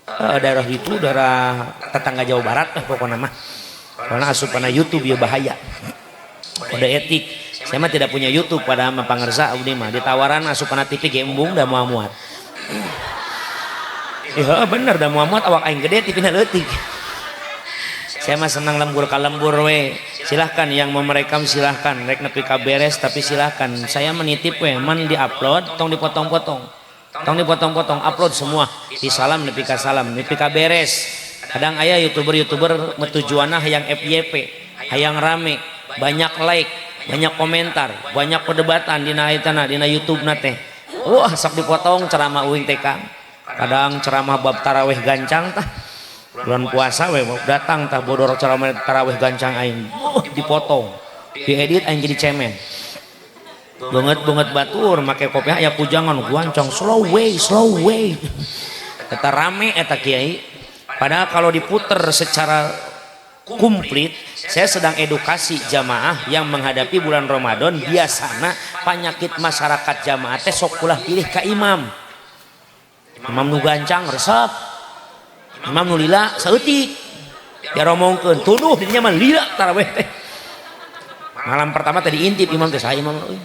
Daerah itu daerah tetangga Jawa Barat pokoknya mah karena asupana YouTube ya bahaya kode etik. Saya mah tidak punya YouTube pada mah pangersa abdi mah ditawaran asupana TV ge embung da moal muat. Iya bener da moal muat awak aing gede TV na leutik. Saya mah senang lembur ka lembur we. Silahkan yang mau merekam silahkan, rek nepi ka beres tapi silahkan. Saya menitip we man diupload tong dipotong-potong. Tong dipotong-potong, upload semua. Di salam nepi ka salam, nepi ka beres. Kadang aya youtuber-youtuber tujuanna hayang FYP, hayang rame, banyak like, banyak komentar, banyak perdebatan dina etana dina YouTube na teh. Wah, sok dipotong ceramah uing teh Kang. Kadang ceramah bab taraweh gancang tah. Bulan puasa we datang tah bodor ceramah taraweh gancang aing. Dipotong. Diedit aing jadi cemen. Banget-banget batur make kopiah aya kujangan gancang slow way, slow way. Eta rame eta kiai. Padahal kalau diputer secara komplit, saya sedang edukasi jamaah yang menghadapi bulan Ramadan. Biasana penyakit masyarakat jamaah teh sok ulah pilih ka imam. Imam nu gancang resep, imam nu lila saeutik. Diaromongkeun tuduh dinya mah lila taraweh teh. Malam pertama tadi intip imam teh saha imam euy.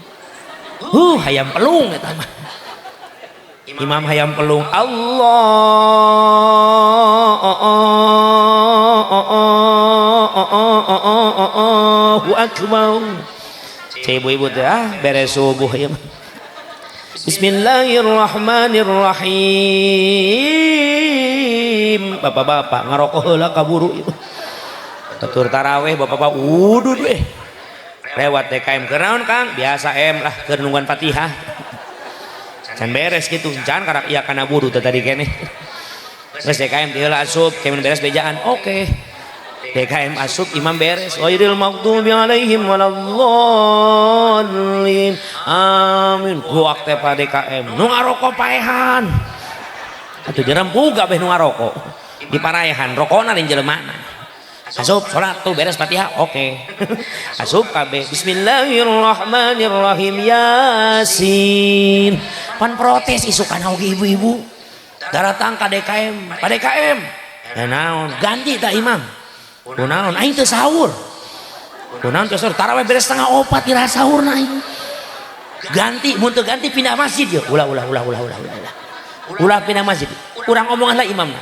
Hayam pelung eta mah. Imam hayam pelung Allah Allahu akbar. Cai ibu-ibu teh ah beres subuh ieu mah. Bismillahirrahmanirrahim. Bapak-bapak ngarokok heula kaburu ieu. Batur taraweh bapak-bapak udud we. Lewat DKM keur naon Kang? Biasa em lah keur nungguan Fatihah. Can beres gitu, can karak iya kana buru teh tadi keneh. Geus DKM teh heula asup, kemen beres bejaan. Oke. DKM asup imam beres. Ghairil maghdubi alaihim waladdallin. Amin. Guak teh pa DKM. Nu ngarokok paehan. Atuh dirempug kabeh nu ngarokok. Diparaehan rokona lain jelemana. Asup salat tuh beres Fatihah. Oke. Asup kabeh. Bismillahirrahmanirrahim. Yasin. Pan protes isukan oge ibu-ibu. Daratang ka DKM, ka DKM. Ya naon, ganti ta imam. Kunaon aing teu sahur. Kunaon teu sahur, tarawih beres 3:30 ira sahurna aing. Ganti, mun teu ganti pindah masjid ye. Ulah ulah ulah ulah ulah ulah. Ulah pindah masjid. Urang omongan lah imamna.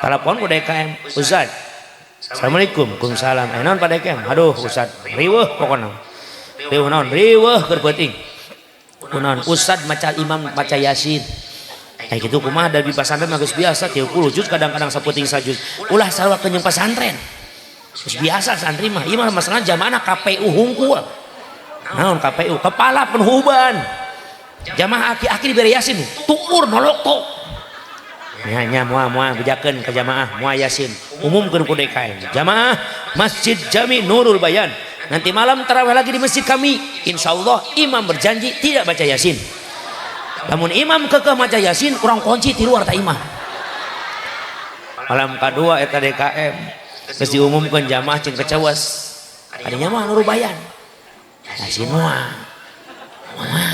Telepon ku DKM, Ustaz. Assalamualaikum, waalaikumsalam. Naon Pak DKM? Aduh Ustaz, riweuh pokona. Riweuh naon? Riweuh keur peuting. Kunaon Ustaz maca imam maca Yasin. Kayak gitu kumaha da di pasantren mah geus biasa 30 juz kadang-kadang sapeuting sajuz. Ulah sarua jeung pasantren. Geus biasa santri mah, ieu mah masalah jamaahna KPU hungkul. Naon KPU? Kepala Penhuban. Jamaah aki-aki dibere Yasin, tuur noloktok. Nya nya moal moal bejakeun ka jamaah moal Yasin. Umumkeun ku DKM. Jamaah Masjid Jami Nurul Bayan. Nanti malam tarawih lagi di masjid kami. Insyaallah imam berjanji tidak baca Yasin. Lamun imam kekeh maca Yasin, urang kunci ti luar ta imam. Malam kadua eta DKM geus diumumkeun jamaah cing kecewas. Kadinya mah Nurul Bayan. Yasin moal. Moal.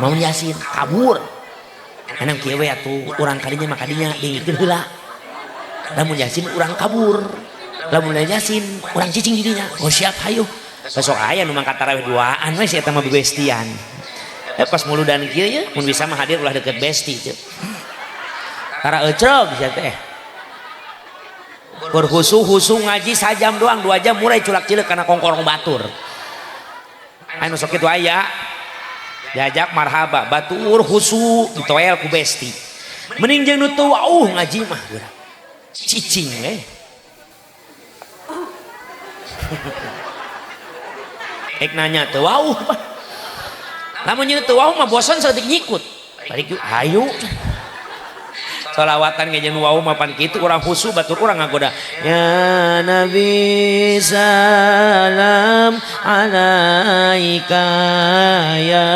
Mau Yasin kabur. Anang kieu we atuh urang kadinya mah kadinya dingikeun heula. Lamun Yasin urang kabur. Lamun Yasin urang cicing di dinya. Oh siap hayu. Besok aya nu mangkat tarawih duaan we si eta mah bebestian. Pas muludan kieu ya, mun bisa mah hadir ulah deket besti teu. Tara eucrog sia teh. Keur husu-husu ngaji sajam doang, 2 jam mulai culak-cileuk kana kongkorong batur. Anu sok kitu aya. Diajak marhaba, batur husu ditoel ku besti. Mending jeung nu teu wauh ngaji mah geura. Cicing we. Ek nanya teu wauh mah. Lamun nyeun teu wauh mah bosan saeutik nyikut. Balik yuk, hayu. Salawatan ge jeung wau mah pan kitu urang husu batur urang ngagoda. Ya Nabi salam alaika ya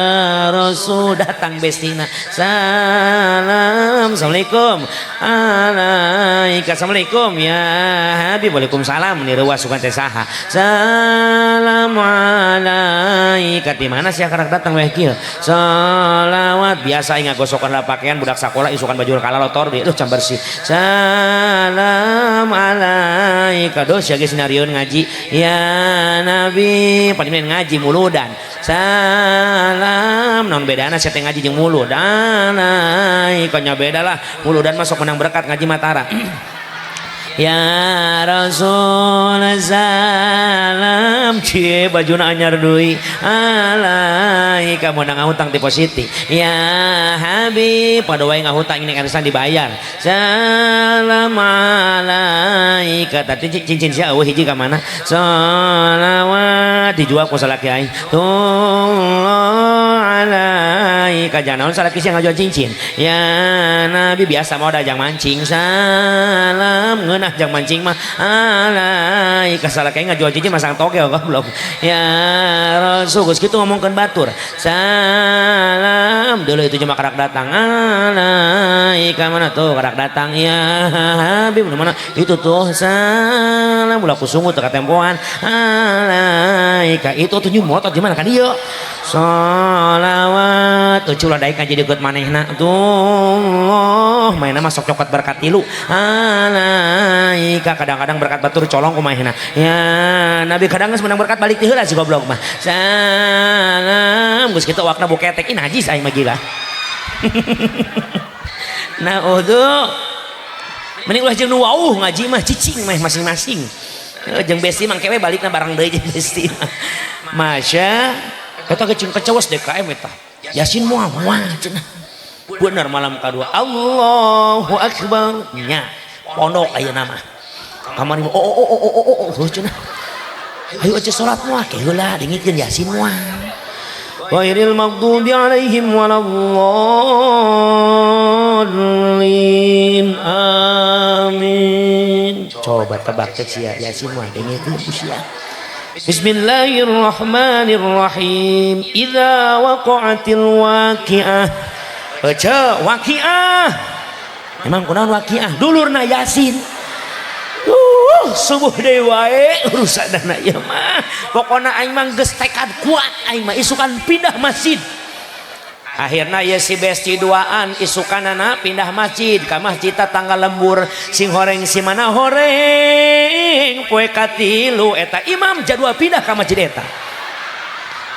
Rasul, datang bestina. Salam, assalamualaikum alaika, assalamualaikum ya Habib, waalaikumsalam. Ni reuas sugan teh saha. Salam alaika, di mana sia karak datang weh kieu. Salawat biasa aing ngagosokan lah pakaian budak sakola isukan baju kalalotor di can bersih. Salam alaika, dos ya geus narieun ngaji ya Nabi, paling ngaji muludan. Salam, naon bedana sia teh ngaji jeung muludan? Alaika nya beda lah, muludan mah sok menang berkat ngaji matara. Ya Rasul salam, cie bajuna anyar deui. Alaika mun ngahutang ti positif. Ya Habib, pada wae ngahutang ini arisan dibayar. Salam alaika, tadi cincin sia eueuh hiji ka mana? Salawat dijual ku salaki aing. Tullah alaika, janaon salaki sia ngajual cincin. Ya Nabi biasa mah da jang mancing. Salam ngeunah jang mancing mah alaika, salaki ngajual cincin masang togel goblok. Ya Rasul geus kitu ngomongkeun batur. Salam deuleu itu cuma karak datang. Alaika mana tuh karak datang ya Habib mana itu tuh salam ulah kusungut teu katempoan. Alaika itu tuh nyumotot gimana kan ieu. Salawat eueuh ulah daek ngaji deukeut manehna tuh mainna mah sok cokot berkat tilu. Alaika kadang-kadang berkat batur colong ku manehna. Ya Nabi kadang geus menang berkat balik ti heula si goblok mah. Salam geus kitu awakna boketek ih najis aing mah gila. Nah uduh mending ulah jeung nu wauh ngaji mah cicing mah masing-masing. Jeung besti mah kewe balikna bareng deui jeung besti mah. Masya eta ge jeung kecewas DKM eta. Yasin moal moal cenah. Bener malam kadua Allahu akbar nya pondok ayeuna mah. Kamari oh oh oh oh oh oh cenah. Ayo aja salat moal ke heula dengikeun Yasin moal. Ghairil maghdubi alaihim waladdallin. Amin. Coba tebak cek sia Yasin moal dengikeun ku sia. Bismillahirrahmanirrahim. Idza waqa'atil waqi'ah. Baca waqi'ah. Emang kunaon waqi'ah? Dulurna Yasin. Subuh deui wae urusanana ieu mah. Pokona aing mah geus tekad kuat aing mah isukan pindah masjid. Akhirna ieu si besti duaan isukanana pindah masjid ka masjid tanggal lembur sing horeng si mana horeng poe katilu eta imam jadwal pindah ka masjid eta.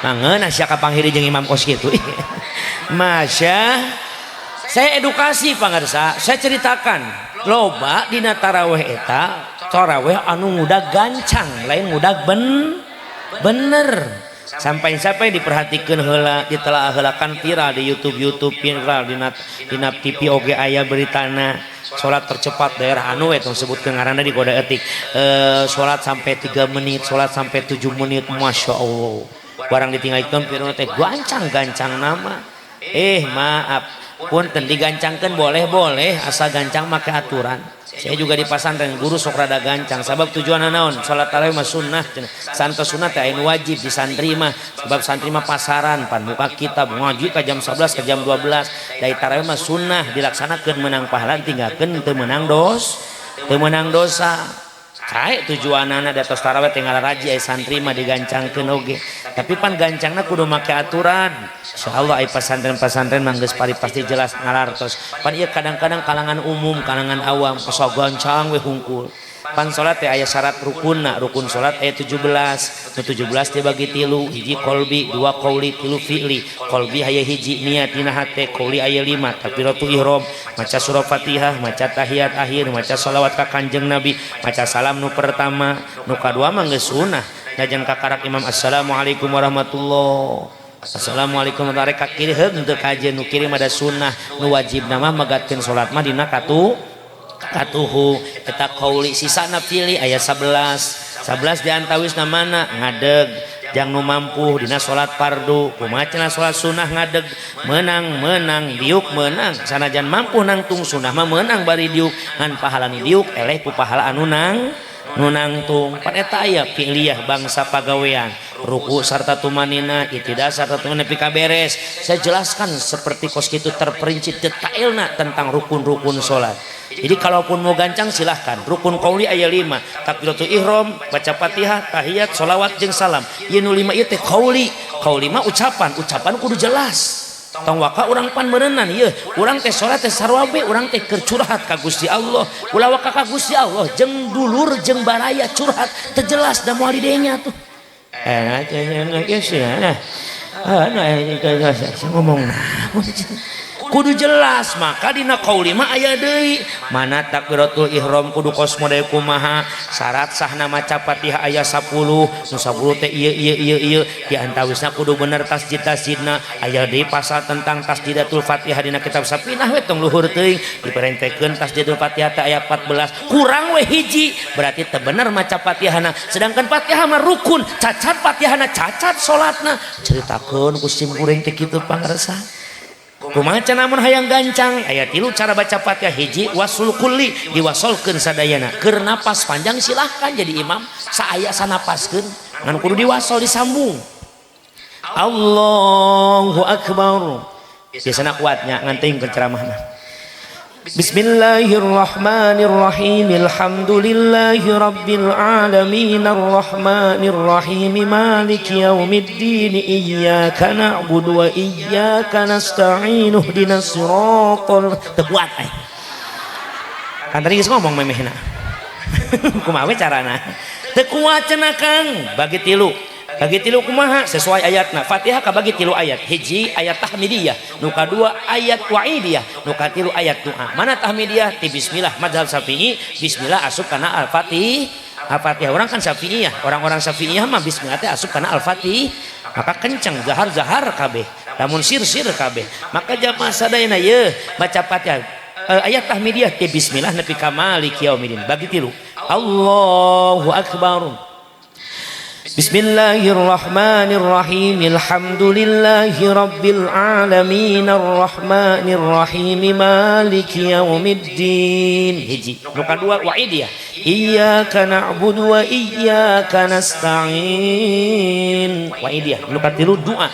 Mangeunah sia kapanghiri jeung imam kos kitu. Masya saya edukasi pangarsa, saya ceritakan loba dina taraweh eta taraweh anu ngudag gancang lain ngudag bener. Sampai-sampai diperhatikeun heula ditelaah heula kan viral di YouTube viral dina TV oge aya beritana salat tercepat daerah anu we tong sebutkeun ngaranna di kode etik, salat sampai 3 menit, salat sampai 7 menit, Masya Allah. Barang ditinggalikeun pirang teh gancang-gancang nama. Maaf punten digancangkeun boleh-boleh asal gancang make aturan. Saya juga di pasantren guru sok rada gancang sabab tujuanna naon? Salat tarawih mah sunnah cenah. Santos sunnah teh aya wajib di santri mah sebab santri mah pasaran pan muka kitab ngaji ka jam 11 ka jam 12. Dari tarawih mah sunnah dilaksanakeun menang pahala tinggalkeun teu menang teu menang dosa. Sae tujuanana da tos tarawih teh ngalaraji aya santri mah digancangkeun oge. Tapi pan gancangna kudu make aturan. Insyaallah aya pasantren-pasantren mah geus pasti jelas ngalartos. Pan ieu kadang-kadang kalangan umum, kalangan awam sok gancang we hungkul. Pan salat teh aya syarat rukunna, rukun salat aya 17. Nu 17 dibagi tilu, hiji qalbi, dua qauli, tilu fi'li. Qalbi aya hiji niat dina hate, qauli aya 5, takbiratul ihram, maca surah Fatihah, maca tahiyat akhir, maca shalawat ka Kanjeng Nabi, maca salam nu pertama, nu kadua mah geus sunah. Najan kakarak imam assalamualaikum warahmatullah. Assalamualaikum warahmatullahi wabarakatuh. Kiri heug teu kajen nu kiri mah da sunnah, nu wajibna mah megatkeun salat mah dina katuhu. Eta qauli, sisana fi'li aya 11. 11 di antawisna mana ngadeg jang nu mampu dina salat fardu. Kumaha cenah salat sunnah ngadeg menang diuk menang sanajan mampu nangtung sunnah mah menang bari diuk ngan pahala nu diuk eleh ku pahala anu nang nu nangtung. Pan eta aya fi'liyah bangsa pagawean ruku sarta tumanina, itidal sarta tumanina nepi ka beres. Saya jelaskan seperti kos kitu terperinci detailna tentang rukun-rukun salat. Jadi kalaupun mau gancang silahkan. Rukun qauli aya 5, takbiratul ihram, baca Fatihah, tahiyat, sholawat jeung salam. Ieu nu 5 ieu teh qauli. Qauli mah ucapan, ucapan kudu jelas. Tong waka urang pan meureunan ieu, urang teh salat teh sarua we, urang teh keur curhat ka Gusti Allah. Ulah waka ka Gusti Allah jeung dulur jeung baraya curhat teu jelas da moal didenya tuh. Ngomong kudu jelas, maka dina qauli mah aya deui mana takbiratul ihram kudu kos model kumaha, syarat sahna maca Fatihah aya 10, nu 10 teh ieu ieu ieu ieu, di antawisna kudu bener tasjid tasjidna, aya deui pasal tentang tasjidatul Fatihah dina kitab Safinah we tong luhur teuing diperentekeun tasjidul Fatihah teh aya 14 kurang we hiji berarti teu bener maca Fatihahna, sedangkan Fatihah mah rukun, cacat Fatihahna cacat salatna. Ceritakeun ku sim kuring teh kitu pangarsa. Kumaha cenah mun hayang gancang aya tilu cara baca Fatihah, hiji wasul kulli diwasolkeun sadayana, keur napas panjang silahkan jadi imam saaya sanapaskeun ngan kudu diwasol disambung. Allahu akbar. Biasana kuatnya nganting ke ceramah mah. Bismillahirrahmanirrahim. Alhamdulillahi rabbil alamin arrahmanirrahim maliki yaumiddin iyyaka na'budu wa iyyaka nasta'in ihdinas siratal teu kuat ai. Kan tadi geus ngomong memehna. Kumaha we carana? Teu kuat cenah Kang, bagi tilu. Bagi tilu kumaha sesuai ayatna. Fatihah kabagi tilu ayat. Hiji ayat tahmidiyah, nu kadua ayat wa'idiyah, nu katilu ayat doa. Mana tahmidiyah? Ti bismillah mazhab Syafi'i, bismillah asup kana al-Fatihah. Al-Fatihah orang kan Syafi'iyah, orang-orang Syafi'iyah mah bismillah teh asup kana al-Fatihah. Maka kenceng zahar-zahar kabeh, lamun sir-sir kabeh. Maka jamaah sadayana yeuh baca Fatihah ayat tahmidiyah ti bismillah nepi ka maliki yaumidin. Bagi tilu. Allahu akbar. Bismillahirrahmanirrahim. Alhamdulillahi rabbil alamin arrahmanirrahim maliki yaumiddin. Hiji. Nu kadua wa'idiyah. Iyyaka na'budu wa iyyaka nasta'in. Wa'idiyah. Nu katilu doa.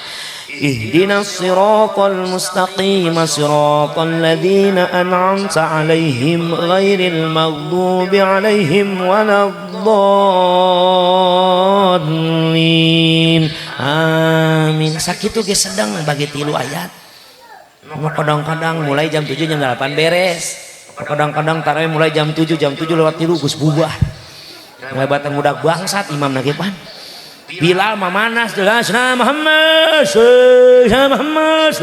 Ihdinas siratal mustaqim siratal ladzina an'amta 'alaihim ghairil maghdubi 'alaihim waladdallin. Amin. Sakitu ge sedang bagi tilu ayat. Kadang-kadang mulai jam 7 jam 8 beres. Kadang-kadang tarawih mulai jam 7 jam 7 lewat 3 geus bubar. Mulai batang budak bangsat imam na ge pan. Bilal mamanas jelas na Muhammad sayyidina Muhammad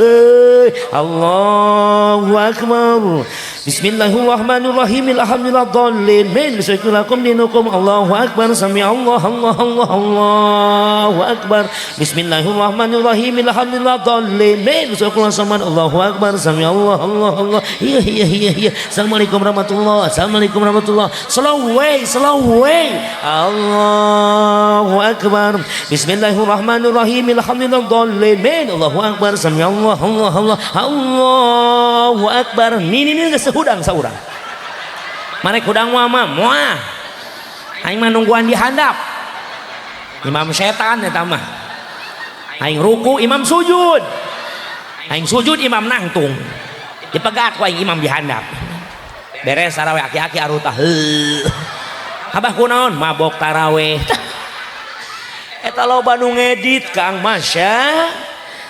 Allahu akbar. Bismillahirrahmanirrahim. Alhamdulillah dhallin min bismillakum dinukum. Allahu akbar. Sami Allah Allah Allah Allahu akbar. Bismillahirrahmanirrahim. Alhamdulillah dhallin min bismillakum. Allahu akbar. Sami Allah Allah Allah. Iya iya iya iya. Assalamualaikum warahmatullahi. Assalamualaikum warahmatullahi. Slow way, slow way. Allahu akbar. Bismillahirrahmanirrahim. Alhamdulillah dhallin min. Allahu akbar. Sami Allah Allah Allah. Allahu akbar. Nini nini geus hudang saurang. Marek hudang mah moal. Aing mah nungguan di handap. Imam setan eta mah. Aing ruku imam sujud. Aing sujud imam nangtung. Dipegat ku aing imam di handap. Beres taraweh aki-aki arutah. Heuh. Abah kunaon mabok taraweh. Eta loba nu ngedit Kang Masya.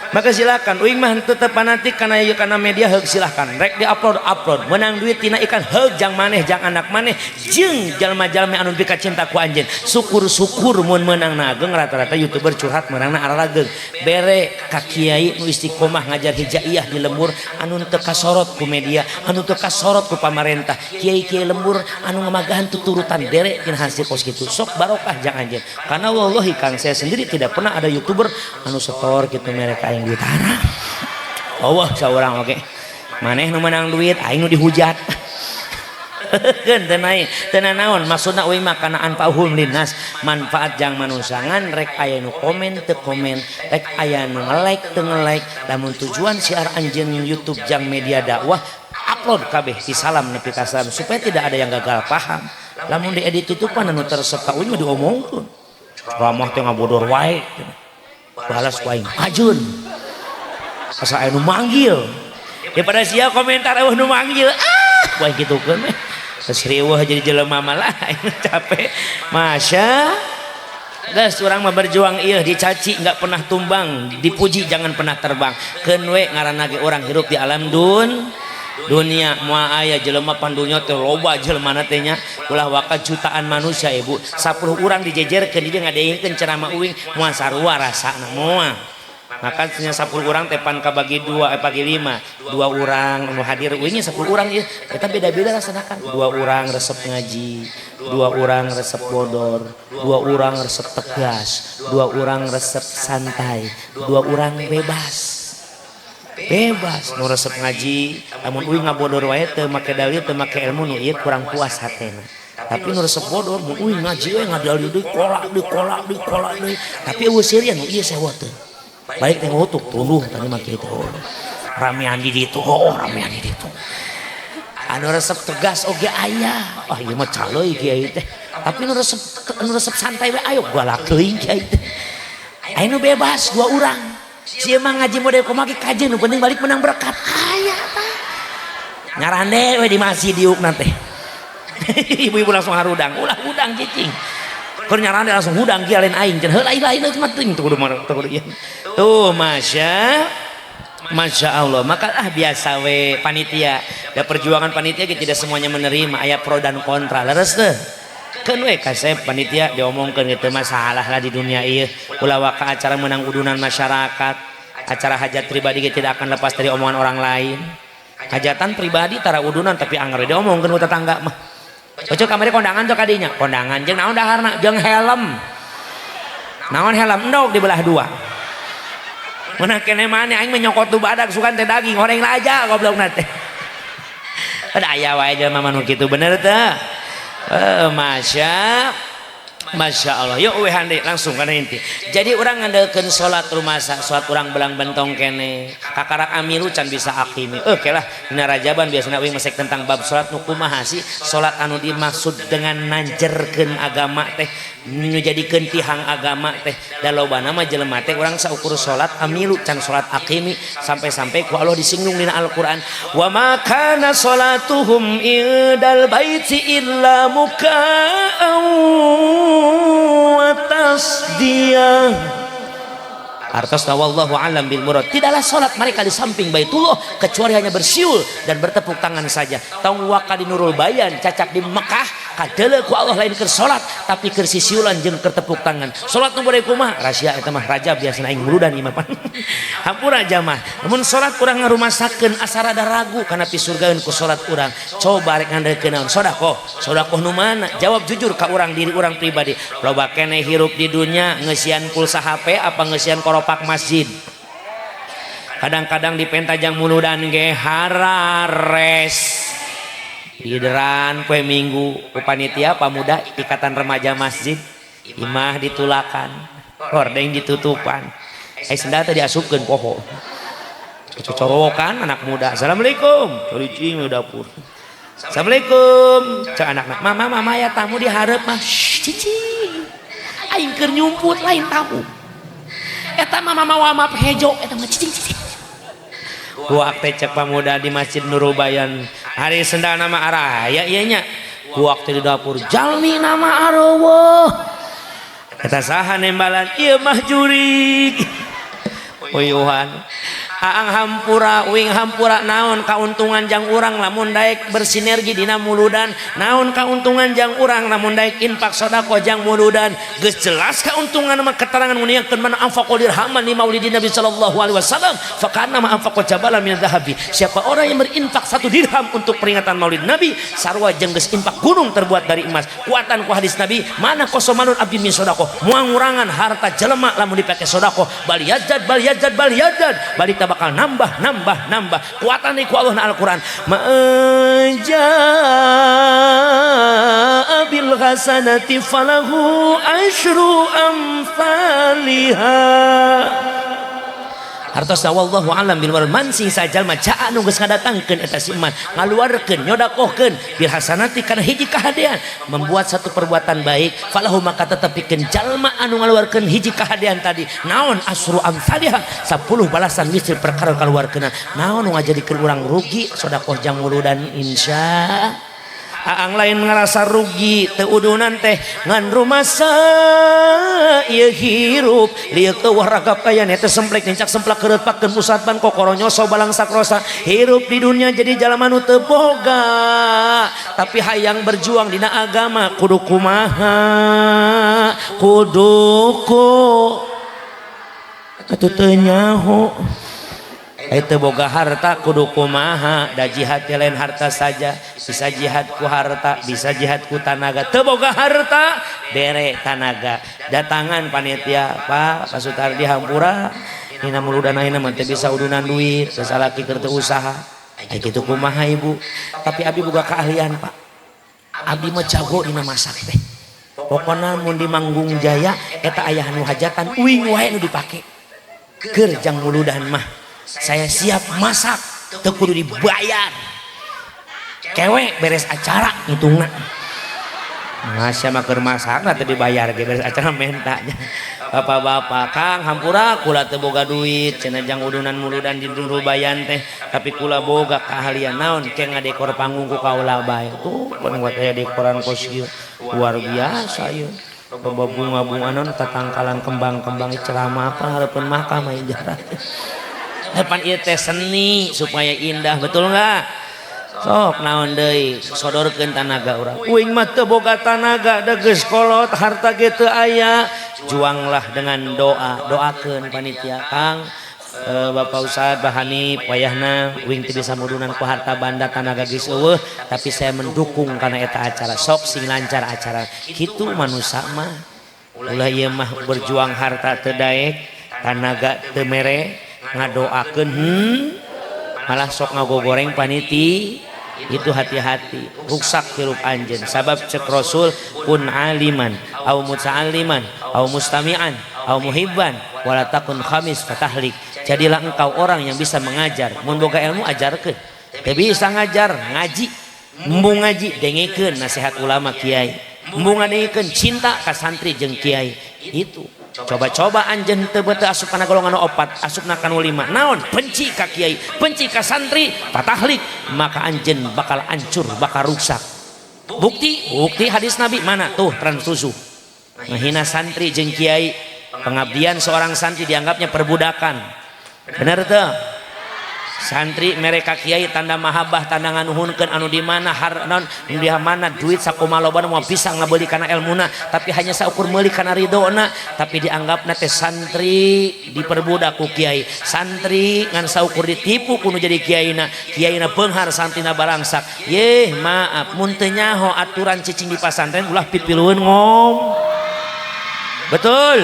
Maka silakan uing mah tetep fanatik kana ieu kana media heug silahkan. Rek di-upload upload, menang duit tina ikan heug jang maneh jang anak maneh jeung jalma-jalma anu pika cinta ku anjeun. Syukur-syukur mun meunang ageng rata-rata YouTuber curhat meunangna ararageung. Bere ka kiai nu istiqomah ngajar hijaiyah di lembur anu teu kasorot ku media, anu teu kasorot ku pamarentah. Kiai-kiai lembur anu ngamagahan tuturutan bere tina hasil kos kitu. Sok barokah jang anjeun. Karena wallahi Kang saya sendiri tidak pernah ada YouTuber anu setor kitu mereka aing duit haram. Allah saurang oge. Maneh nu menang duit aing nu dihujat. Keun teu naik, teu nanaon maksudna euy mah kana anfa'uhum linnas, manfaat jang manusia ngan rek aya nu komen teu komen, rek aya nu nge-like teu nge-like, lamun tujuan siar anjeun YouTube jang media dakwah upload kabeh ti salam nepi ka salam supaya tidak ada yang gagal paham. Lamun diedit itu pan anu teresep ka uing mah diomongkeun. Ramah teh ngabodor wae. Balas ku aing, "Ajun." Asa aya nu manggil. Daripada sia komentar eueuh nu manggil, ah, ku aing kitukeun we. Geus riweuh jadi jelema mah lah, capek. Masya Geus urang mah berjuang ieu dicaci nggak pernah tumbang, dipuji jangan pernah terbang. Keun we ngaranna ge urang hirup di alam dunia moal aya jelema pandunya teh loba jelema teh nya ulah waka jutaan manusia ibu 10 urang dijejerkeun di dieu ngadengkeun ceramah uing moal sarua rasana moal. Maka nya 10 urang teh pan kabagi 2 bagi 5, 2 urang nu hadir uingnya 10 urang ieu eta beda-beda rasana kan. 2 urang resep ngaji, 2 urang resep bodor, 2 urang resep tegas, 2 urang resep santai, 2 urang bebas. Bebas nu resep ngaji lamun uing ngabodor wae teu make dalil teu make ilmu nu ieu kurang puas hatena. Tapi nu resep bodor mun uing ngaji we ngadalil deui kolak deui kolak deui kolak deui tapi eueuh seurian nu ieu sewa teu. Balik teh ngutuk tunduh tadi mah kitu. Ramean di ditu, oh ramean di ditu. Anu resep tegas oge aya. Ah ieu mah caloy kiai teh. Tapi nu resep santai we ayo galak teuing kiai teh. Aya nu bebas 2 urang. Sia mah ngaji model kumaha ge kajeun nu penting balik menang berkat. Aya tah. Nyarande we di masjid diukna teh. Ibu-ibu langsung harudang, ulah hudang cicing. Keur nyarande langsung hudang kieu lain aing cenah heula lain mah teuing teu kudu teu kudu ieu. Tuh Masya Allah. Maka ah biasa we panitia. Da perjuangan panitia ge tidak semuanya menerima, aya pro dan kontra. Leres teu? Keun we kasep panitia diomongkeun kitu masalah lah di dunia ieu. Ulah waka acara menang udunan masyarakat, acara hajat pribadi ge tidak akan lepas dari omongan orang lain. Hajatan pribadi tara udunan tapi anger diomongkeun ku tetangga mah. Ojo kamari kondangan tuh kadinya, kondangan jeung naon daharna jeung helm. Naon helm endog dibelah dua. Meunang keneh maneh aing mah nyokot tu badak sugan teh daging horeng raja goblokna teh. Ada aya wae jelema mah nu kitu bener teu? Masya Allah. Yuk we hande langsung kana inti. Jadi urang ngandelkeun salat rumasa, salat urang belang bentong kene. Kakarak amilu can bisa akimi. Oke lah dina Rajaban biasana uing mesek tentang bab salat nu kumaha sih? Salat anu dimaksud dengan nanjerkeun agama teh, nu jadikeun tihang agama teh. Da lobana mah jelema teh urang saukur salat amilu can salat akimi sampai-sampai ku Allah disinggung dina Al-Qur'an. Wa ma kana salatuhum indal baiti illa muka'an wa tasdiyah. Artos wallahu alam bil murad. Tidaklah salat mereka di samping Baitullah kecuali hanya bersiul dan bertepuk tangan saja. Tong waka di Nurul Bayan cacak di Mekah kadeuleu ku Allah lain keur salat tapi keur sisiulan jeung keur tepuk tangan. Salat nu bade kumaha? Rahasia eta mah raja biasana aing muludan ieu mah. Hampura jamaah. Mun salat urang ngarumasakeun asa rada ragu kana pisurgaeun ku salat urang. Coba rek ngandelkeun naon? Sedekah. Sedekah nu mana? Jawab jujur ka urang diri urang pribadi. Loba keneh hirup di dunya ngeusian pulsa HP apa ngeusian koropak masjid. Kadang-kadang dipentajang muludan ge harares. Dideran poe Minggu ku panitia pamuda ikatan remaja masjid imah ditulakan hordeng ditutupan sendal teh diasupkeun poho cocorowokan anak muda. Assalamualaikum cicing di dapur. Assalamualaikum cek anakna mama mama ya tamu dihareup mah cicing aing keur nyumput lain tamu eta mah mama mawa map hejo eta mah cicing cicing. Kuak teh cek pamuda di Masjid Nurul Bayan hari sendal nama araya ieu nya kuak teh di dapur jalmi nama areueuh eta saha nembalan ieu mah jurig. Uyuhan aang hampura uing hampura naon kauntungan jang urang lamun daek bersinergi dina muludan, naon kauntungan jang urang lamun daek infak sedekah jang muludan. Geus jelas kauntungan mah keterangan muniakeun man anfaqa dirhaman li maulidin Nabi sallallahu alaihi wasallam fakana ma anfaqa jabalan min dhahabi. Siapa orang yang berinfak 1 dirham untuk peringatan Maulid Nabi, sarua jeung geus infak gunung terbuat dari emas. Kuatan ku hadis Nabi, mana kosomanun abdi min sedekah, moal ngurangan harta jelema lamun dipake sedekah, bal yazdad bal yazdad bal yazdad, balik bakal nambah nambah nambah. Kuatan ku Allah na Al-Qur'an, ma jaa bil hasanati falahu asyru amsalihha. Hartosna wallahu alam bil man sing sajalma jaa nu geus ngadatangkeun eta si iman, ngaluarkeun nyodakohkeun bil hasanati kana hiji kahadean, membuat satu perbuatan baik, falahu maka tetepikeun jalma anu ngaluarkeun hiji kahadean tadi naon asru amsalihha 10 balasan misil perkara kaluarkeunna. Naon nu ngajadikeun urang rugi sedekah jang muludan? Insya aang lain ngerasa rugi teu udunan teh ngan rumasa ieu hirup lieu eueuh ragap aya teh semplek nincak semplak keureut pakeun pusat ban kokoro nyoso balang sakrosa. Hirup di dunia jadi jalma nu teu boga tapi hayang berjuang dina agama, kudu kumaha, kudu ku atuh teu nyaho. Itu boga harta kudu kumaha, da jihad lain harta saja, bisa jihad ku harta, bisa jihad ku tanaga. Teu boga harta bere tanaga, datangan panitia, Pak, Pak Sutardi hampura dina muludan ayeuna mah teu bisa udunan duit, sasalaki keur teu usaha. Ai kitu kumaha ibu? Tapi abdi boga keahlian, Pak, abdi mah jago dina masak teh. Pokona mun di Manggung Jaya eta aya nu hajatan, uing wae nu dipake keur jang muludan mah saya siap masak, teu kudu dibayar, kewe beres acara ngitungna. Masya mah keur masak teu dibayar ge, beres acara mentanya. Bapak-bapak, Kang, hampura kula teu boga duit cenah jang udunan muludan di Rubayan teh, tapi kula boga keahlian. Naon? Ke ngadekor panggung ku kaula bae. Tuh pun buat aya dekoran kos kieu, luar biasa ieu. Loba bunga-bunga non tatangkalan kembang-kembang, ceramah apa hareupeun makam aya jarak. Depan ieu teh seni supaya indah, betul nggak? Sok naon deui, sodorkeun tanaga urang. Uing mah teu boga tanaga, da geus kolot, harta ge teu aya. Juanglah dengan doa, doakeun panitia. Kang, Bapak Ustad Bahani, wayahna uing teu bisa mudunan ku harta banda, tanaga geus eueuh, tapi saya mendukung karena eta acara sok sing lancar acara. Kitu manusia mah, ulah ieu mah berjuang harta teu daek, tanaga teu mere, ngadoakeun malah sok ngagogoreng paniti. Itu hati-hati, ruksak hirup anjeun. Sabab cek Rasul, kun aliman au muta'alliman au mustami'an au muhibban wala takun khamis fatahlik. Jadilah engkau orang yang bisa mengajar, mun boga ilmu ajarkeun, teu bisa ngajar ngaji, embung ngaji dengekeun nasihat ulama kiai, embung ngadengekeun cinta ka santri jeung kiai. Itu coba-coba anjeun teu beuteung asup kana golongan opat, asupna kana 5. Naon? Benci ka kiai, benci ka santri, patahlik, maka anjeun bakal hancur, bakal rusak. Bukti bukti hadis Nabi mana tuh? Trans 7 ngehina santri jeung kiai, pengabdian seorang santri dianggapnya perbudakan, bener tuh? Santri mereka kiai tanda mahabbah, tanda nganuhunkeun anu di mana har naon di mana duit sakumalobana moal bisa ngabeli kana elmuna, tapi hanya saukur meuli kana ridona, tapi dianggapna teh santri diperbudak ku kiai, santri ngan saukur ditipu kudu jadi kiaina, kiaina beunghar, santrina balangsak. Yeh maaf, mun teu nyaho aturan cicing di pasantren ulah pipilueun ngom. Betul?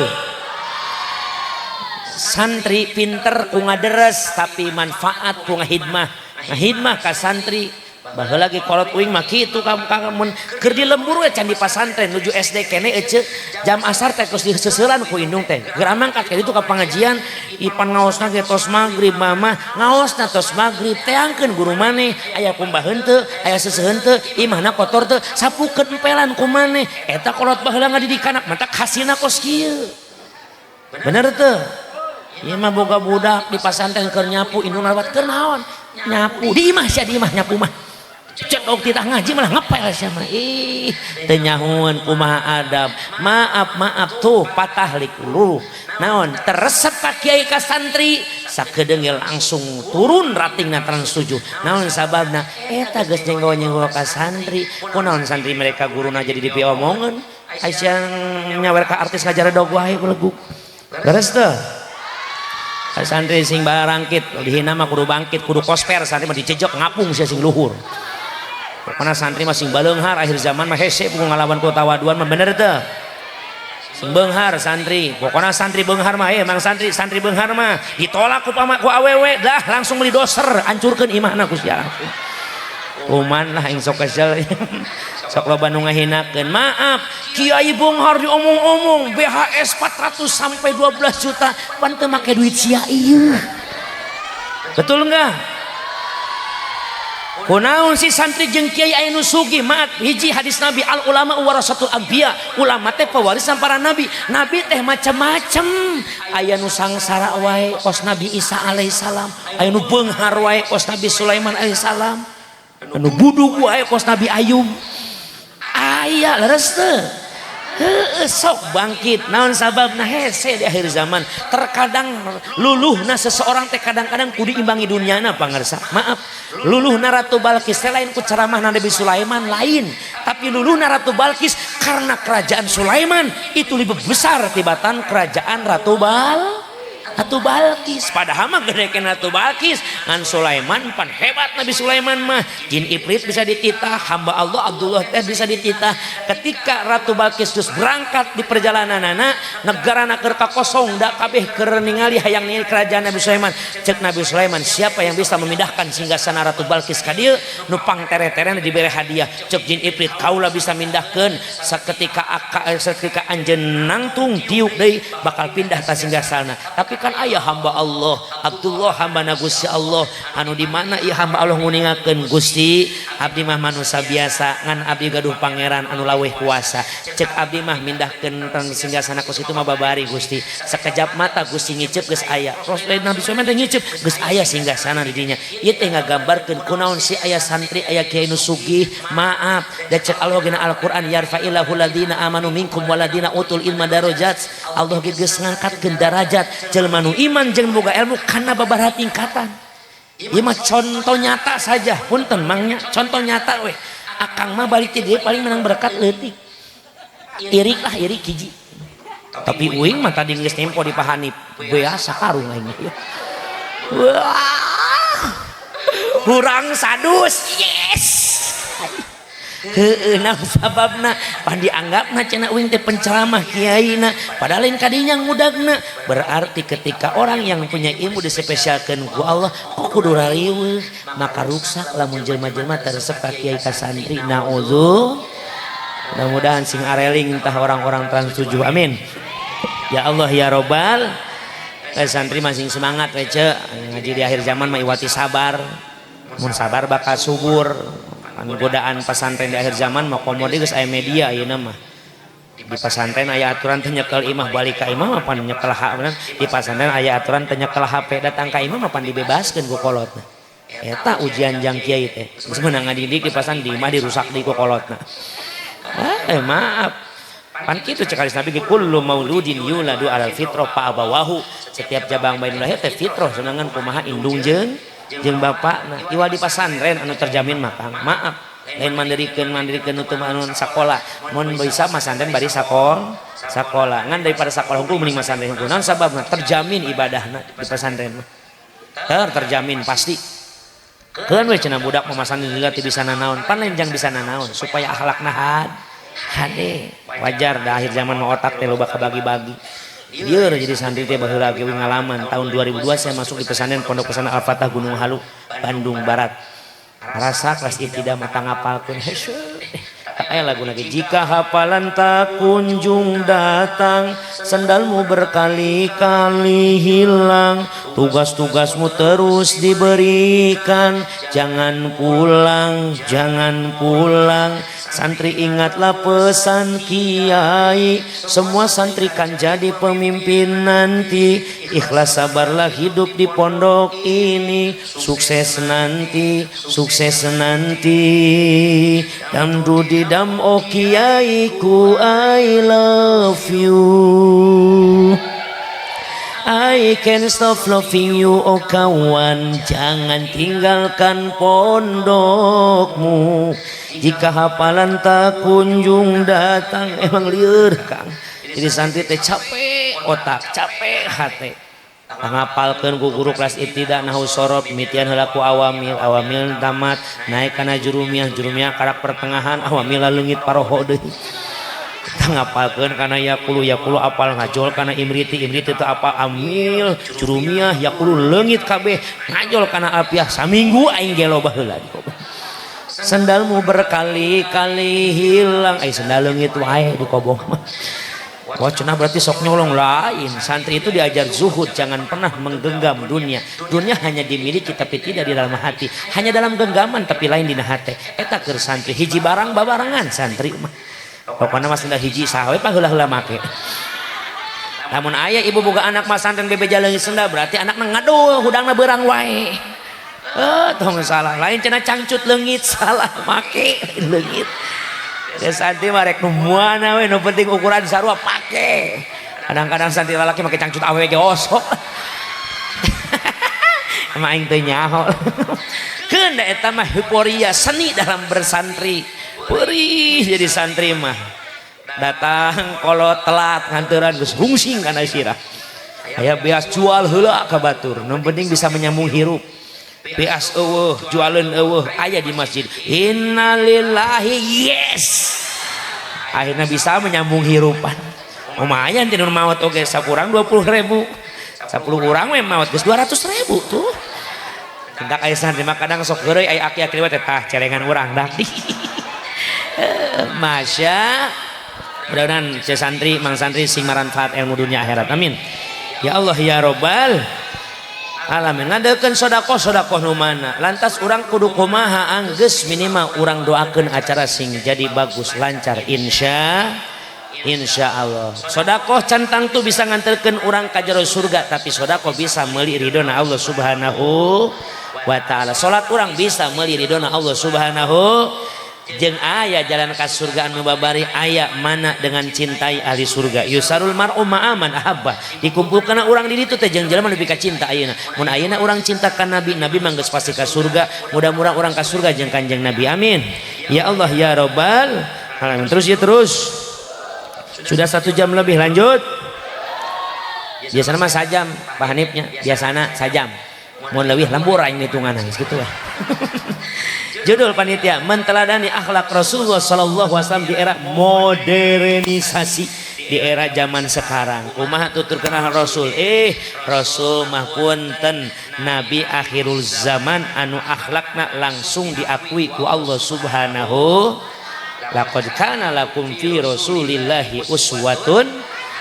Santri pinter ku ngaderes, tapi manfaat ku ngahidmah, ngahidmah ka santri. Baheula lagi kolot uing mah kitu, kamu mun keur di lembur we can di pasantren nuju SD kene ece, jam asar teh geus diseuselan ku indung teh, geura mangkat ka ditu ka pengajian. Ipan ngaosna ge tos magrib, mama ngaosna tos magrib, teangkeun guru maneh aya kumbah henteu, aya seuseuh henteu, imahna kotor teu, sapukeun empelan ku maneh. Eta kolot baheula ngadidik anak, matak hasilna kos kieu, bener teu? Ieu mah boga budak di pasantren keur nyapu, indung lewat, keur naon nyapu? Di imah sia, di imah nyapu mah. Cedok titah ngaji malah ngepel sama. Ih, teu nyahueun kumaha adab. Maaf, maaf tuh patah likuluh. Naon teresep ka kiai ka santri sakedeung langsung turun ratingna Trans 7. Naon sababna? Eta geus nyenggol-nyenggol ka santri. Kunaon santri mereka guruna jadi dipiomongeun. Ai siang nyawer ka artis ngajaredog wae belegug. Leres teu? Santri sing barangkit dihina mah kudu bangkit, kudu kosper, santri mah dijejek ngapung sia sing luhur. Pokona santri mah sing baleunghar akhir zaman mah hese pukul ngalawan ku tawaduan mah bener teu? Sing beunghar santri, pokona santri beunghar mah emang santri santri beunghar mah ditolak ku pama ku awewe dah langsung beli doser hancurkeun imahna ku sia. Kuman lah aing sok kesel. Sok loba nu ngahinakeun. Maaf, kiai beunghar diomong-omong BHS 400 sampai 12 juta pan teu make duit sia ieu. Betul enggak? Kunaon si santri jeung kiai aya nu sugih? Maaf, hiji hadis Nabi al ulama warasatul anbiya, ulama teh pewarisan para nabi. Nabi teh macam-macam, aya nu sangsara wae kos Nabi Isa alaihissalam, aya nu beunghar wae kos Nabi Sulaiman alaihissalam, anu budug wae kos Nabi Ayub. Aya leres teu? Heueuh, sok bangkit. Naon sababna? Hese di akhir zaman. Terkadang luluhna seseorang teh kadang-kadang kudu imbangi duniana pangarsa. Maaf, luluhna Ratu Balkis teh lain ku ceramah Nabi Sulaiman lain, tapi luluhna Ratu Balkis karena kerajaan Sulaiman itu lebih besar tibatan kerajaan Ratu Balkis. Padahal mah gedekeun Ratu Balkis ngan Sulaiman pan hebat. Nabi Sulaiman mah jin ifrit bisa dititah, hamba Allah Abdullah teh bisa dititah. Ketika Ratu Balkis terus berangkat di perjalananana, negarana keur kosong da kabeh keur ningali hayang ningali kerajaan Nabi Sulaiman. Cek Nabi Sulaiman, siapa yang bisa memindahkan singgasana Ratu Balkis ka dieu nu pangtere-terena dibere hadiah. Cek jin ifrit, kaula bisa mindahkeun, saketika seketika anjeun nangtung diuk deui bakal pindah ta singgasana. Tapi kan aya hamba Allah Abdullah, hamba na Gusti Allah, anu di mana ieu hamba Allah nguningakeun, Gusti, abdi mah manusia biasa ngan abdi gaduh pangeran anu laweh kuasa. Cek abdi mah mindahkeun tang singgasana ku situ mah babari Gusti, sekejap mata Gusti ngiceup geus aya. Rasul Nabi Sulaiman teh ngiceup geus aya singgasana di dinya. Ieu teh ngagambarkeun kunaon si aya santri aya kiai nu sugih. Maaf, da cek Allah gina Al-Qur'an yarfa'illahu ladina amanu minkum waladina utul ilma darajat. Allah ge geus ngangkatkeun darajat jelema nu iman jeung boga ilmu kana babaraha tingkatan. Ieu mah contoh nyata saja, punten mangnya, contoh nyata weh. Akang mah balik ti dieu paling menang berkat leutik. Irik lah, irik hiji. Tapi uing mah tadi geus nempo di Pahanip, biasa karung aing. Wah. Kurang sadus. Yes. Heueuh, naon sababna? Pan dianggapna cenah uing teh penceramah kiaina, padahal lain kadinya ngudagna. Berarti ketika orang yang punya ilmu dispesialkeun ku Allah, kok kudu rariweuh, maka ruksak lamun jelema-jelema teu resep ka kiai ka santri. Naudzu. Mudah-mudahan sing areling entah orang-orang Trans 7. Amin. Ya Allah ya Robbal. Santri masing semangat we ce. Ngaji di akhir zaman mah iwati sabar. Mun sabar bakal subur. Kan godaan pesantren di akhir zaman mah komo deui geus aya media ayeuna mah. Di pesantren aya aturan teu nyekel imah, balik ka imah mah pan nyekel HP. Di pesantren aya aturan teu nyekel HP, datang ka imah mah pan dibebaskeun ku kolotna. Eta ujian jang kiai teh. Geus meunang ngadidik di pesantren, di imah dirusak deui ku kolotna. Maaf. Pan kitu cek hadis Nabi ge, kullu mauludin yuladu alal fitrah fa abawahu. Setiap jabang bayi nu lahir teh fitrah senangan kumaha indung jeung bapakna. Iwal di pasantren anu terjamin mah Kang. Maaf, lain mandirikeun nu teu anu sakola. Mun bisa masantren bari sakola. Ngan daripada sakola hukum mending masantren hukum. Naon sababna? Terjamin ibadahna di pesantren mah. Terjamin pasti. Keun we cenah budak mah masantren heula teu bisa nanaon. Pan lain jang bisa nanaon supaya akhlakna hade. Wajar dah akhir zaman mah otak teh loba kabagi-bagi. Lieur jadi santri teh baheula ge ngalaman. Tahun 2002 saya masuk di pesantren Pondok Pesantren Al-Fatah Gunung Halu, Bandung Barat. Rasa kelas ibtidah mata ngapalkeun. Hese. Aya lagu lagi, jika hafalan tak kunjung datang, sendalmu berkali-kali hilang, Tugas-tugasmu terus diberikan. Jangan pulang, jangan pulang. Santri ingatlah pesan kiai. Semua santri kan jadi pemimpin nanti. Ikhlas sabarlah hidup di pondok ini. Sukses nanti, sukses nanti. Dam dudi dam oh kiaiku, I love you. I can't stop loving you, oh kawan. Jangan tinggalkan pondokmu. Jika hafalan tak kunjung datang. Emang lieur Kang. Jadi santri teh capek otak, capek hati. Ngapalkeun ku guru kelas ibtida nahwu sorof, mitian heula ku awamil, awamil tamat, naik kana jurumiyah, jurumiyah karak pertengahan, awamil leungit paroho deui. Ngapalkeun kana yaqulu, yaqulu apal ngajol kana imriti, imriti teu apal amil, jurumiyah yaqulu leungit kabeh, ngajol kana alfiah saminggu aing gelo baheula. Sendalmu berkali-kali hilang, ai sendal leungit wae di kobong mah. Wah cenah berarti sok nyolong lain. Santri itu diajar zuhud, jangan pernah menggenggam dunia. Dunia hanya dimiliki tapi tidak di dalam hati. Hanya dalam genggaman tapi lain dina hate. Eta keur santri hiji barang babarengan santri mah. Pokoknya mah sendal hiji saha we paheula-heula make. Lamun aya ibu boga anak mah santren bebeja leungit sendal berarti anakna ngaduh hudangna beurang wae. Tong salah. Lain cenah cangcut leungit salah make leungit. Ya santri mah rek nu mana we nu penting ukuran sarua pake. Kadang-kadang santri lalaki make cangcut awewe ge osok. Emang aing teu nyaho. Keun da eta mah euforia seni dalam bersantri. Perih jadi santri mah. Datang kolot telat nganteran geus rungsing kana sirah. Aya beas jual heula ka batur, nu penting bisa menyambung hirup. Beas eueuh, jualeun eueuh, aya di masjid. Innalillahi yes. Akhirnya bisa menyambung hirupan. Lumayan tinu maot oge sakurang 20.000. 10 urang we maot geus 200.000 tuh. Hendak aya santri mah kadang sok heureuy aya aki-aki teh tah celengan urang dah. Masya mudah-mudahan santri mang santri sing maranfaat ilmu dunia akhirat, amin ya Allah ya robbal alamin. Ngadekeun sedekah, sedekah nu mana lantas urang kudu kumaha? Anggeus minimal urang doakeun acara sing jadi bagus lancar, insya Allah. Sedekah can tangtu bisa nganterkeun urang ka jero surga, tapi sedekah bisa meuli ridona Allah Subhanahu wa taala. Salat urang bisa meuli ridona Allah Subhanahu. Jeung aya jalan ka surga anu babari aya mana dengan cintai ahli surga. Yusarul mar'u ma'aman ahabba, dikumpulkeun urang di ditu teh jeung jelema nepi ka cinta ayeuna. Mun ayeuna urang cinta ka nabi, nabi mah geus pasti ka surga. Mudah-mudahan urang ka surga jeung Kanjeng Nabi, amin ya Allah ya robbal alamin. Terus ya, terus sudah 1 jam lebih, lanjut. Biasana mah sajam Pak Hanifnya, biasana sajam, mun leuwih lembur aing hitungan gitu lah. Judul panitia, menteladani akhlak Rasulullah sallallahu alaihi wasallam di era modernisasi, di era zaman sekarang. Kumaha tuturkeun Rasul? Rasul mah punten nabi akhirul zaman anu akhlakna langsung diakui ku Allah Subhanahu. Laqad kana lakum fi Rasulillahi uswatun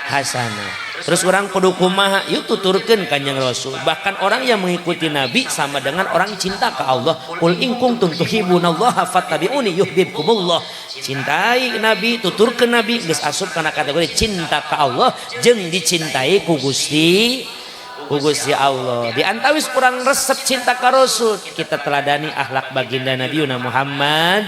hasanah. Terus orang kudu kumaha? Yuk tuturkeun Kanjeng Rasul. Bahkan orang yang mengikuti Nabi sama dengan orang cinta ke Allah. Qul in kuntum tuhibbunallaha fattabi'uni yuhibbukumullah. Cintai Nabi, tuturkeun Nabi geus asup kana kategori cinta ke Allah jeung dicintai ku Gusti Allah. Di antawis urang resep cinta ka Rasul, kita teladani akhlak baginda Nabi Muhammad.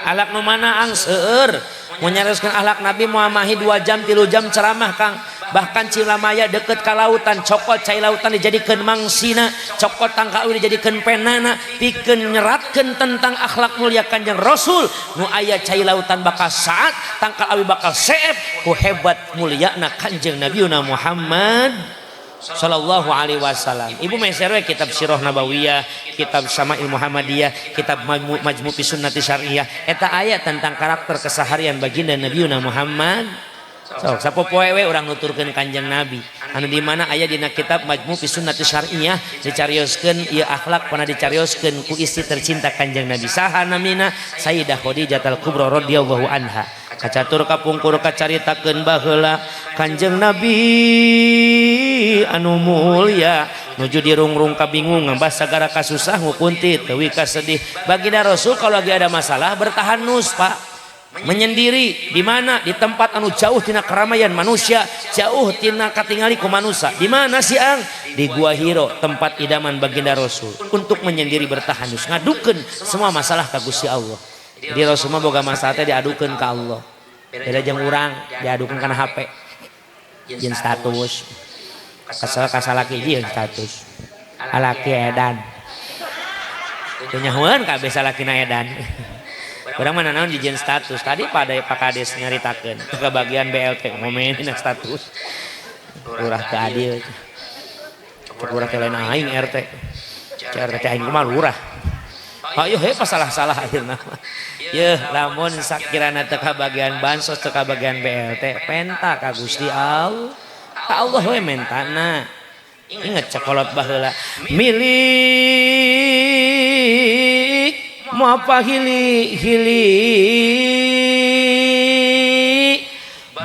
Akhlak nu mana ang seueur? Mau nyareskeun akhlak Nabi Muhammad 2 jam 3 jam ceramah Kang. Bahkan Cilamaya deket ka lautan, cokot cai lautan dijadikeun mangsina, cokot tangkawi dijadikeun penana, pikeun nyeratkeun tentang akhlak mulia Kanjeng Rasul. Nu aya cai lautan bakal saat, tangkal awi bakal seep, ku hebat mulyana Kanjeng Nabi Muhammad sallallahu alaihi wasallam. Ibu meser we kitab Sirah Nabawiyah, kitab Syama'il Muhammadiyah, kitab Majmu' fi Sunnati Syariah. Eta aya tentang karakter keseharian baginda Nabi Muhammad. Sok sapopoe we urang nuturkeun Kanjeng Nabi. Anu di mana aya dina kitab Majmu' fi Sunnati Syariah dicarioskeun ieu akhlak pernah dicarioskeun ku istri tercinta Kanjeng Nabi. Saha namina? Sayyidah Khadijah Al-Kubra radhiyallahu anha. Kacatur kapungkur kacaritakeun baheula Kanjeng Nabi anu mulia nuju dirungrung kabingung ngambah sagara kasusah ngukunti teuwi kasedih. Baginda Rasul kalau lagi ada masalah bertahan nus Pak, menyendiri di mana? Di tempat anu jauh tina keramaian manusia, jauh tina katingali ku manusia. Di mana sih ang? Di Gua Hiro, tempat idaman baginda Rasul untuk menyendiri bertahan nus, ngadukeun semua masalah ka Gusti Allah. Jadi Rasul mah boga masalah teh diadukeun ka Allah. Beda jeung urang diadukeun kana HP. Jeung status. Kesel ka salaki jeung status. Alaki edan. Teu nyahoeun kabeh salakina edan. Urang mah nanaon dijieun status. Tadi pada Pak Kades nyaritakeun ke bagian BLT ngomenin status. Lurah teu adil. Lurah teh lain aing RT. RT teh aing kumaha lurah. Ayo he salah-salah akhirna. Yeuh lamun sakirana teu kabagian bansos teu kabagian BLT penta ka Gusti Allah. Ka Allah we mentana. Ingat cekolot baheula milik moal hili hili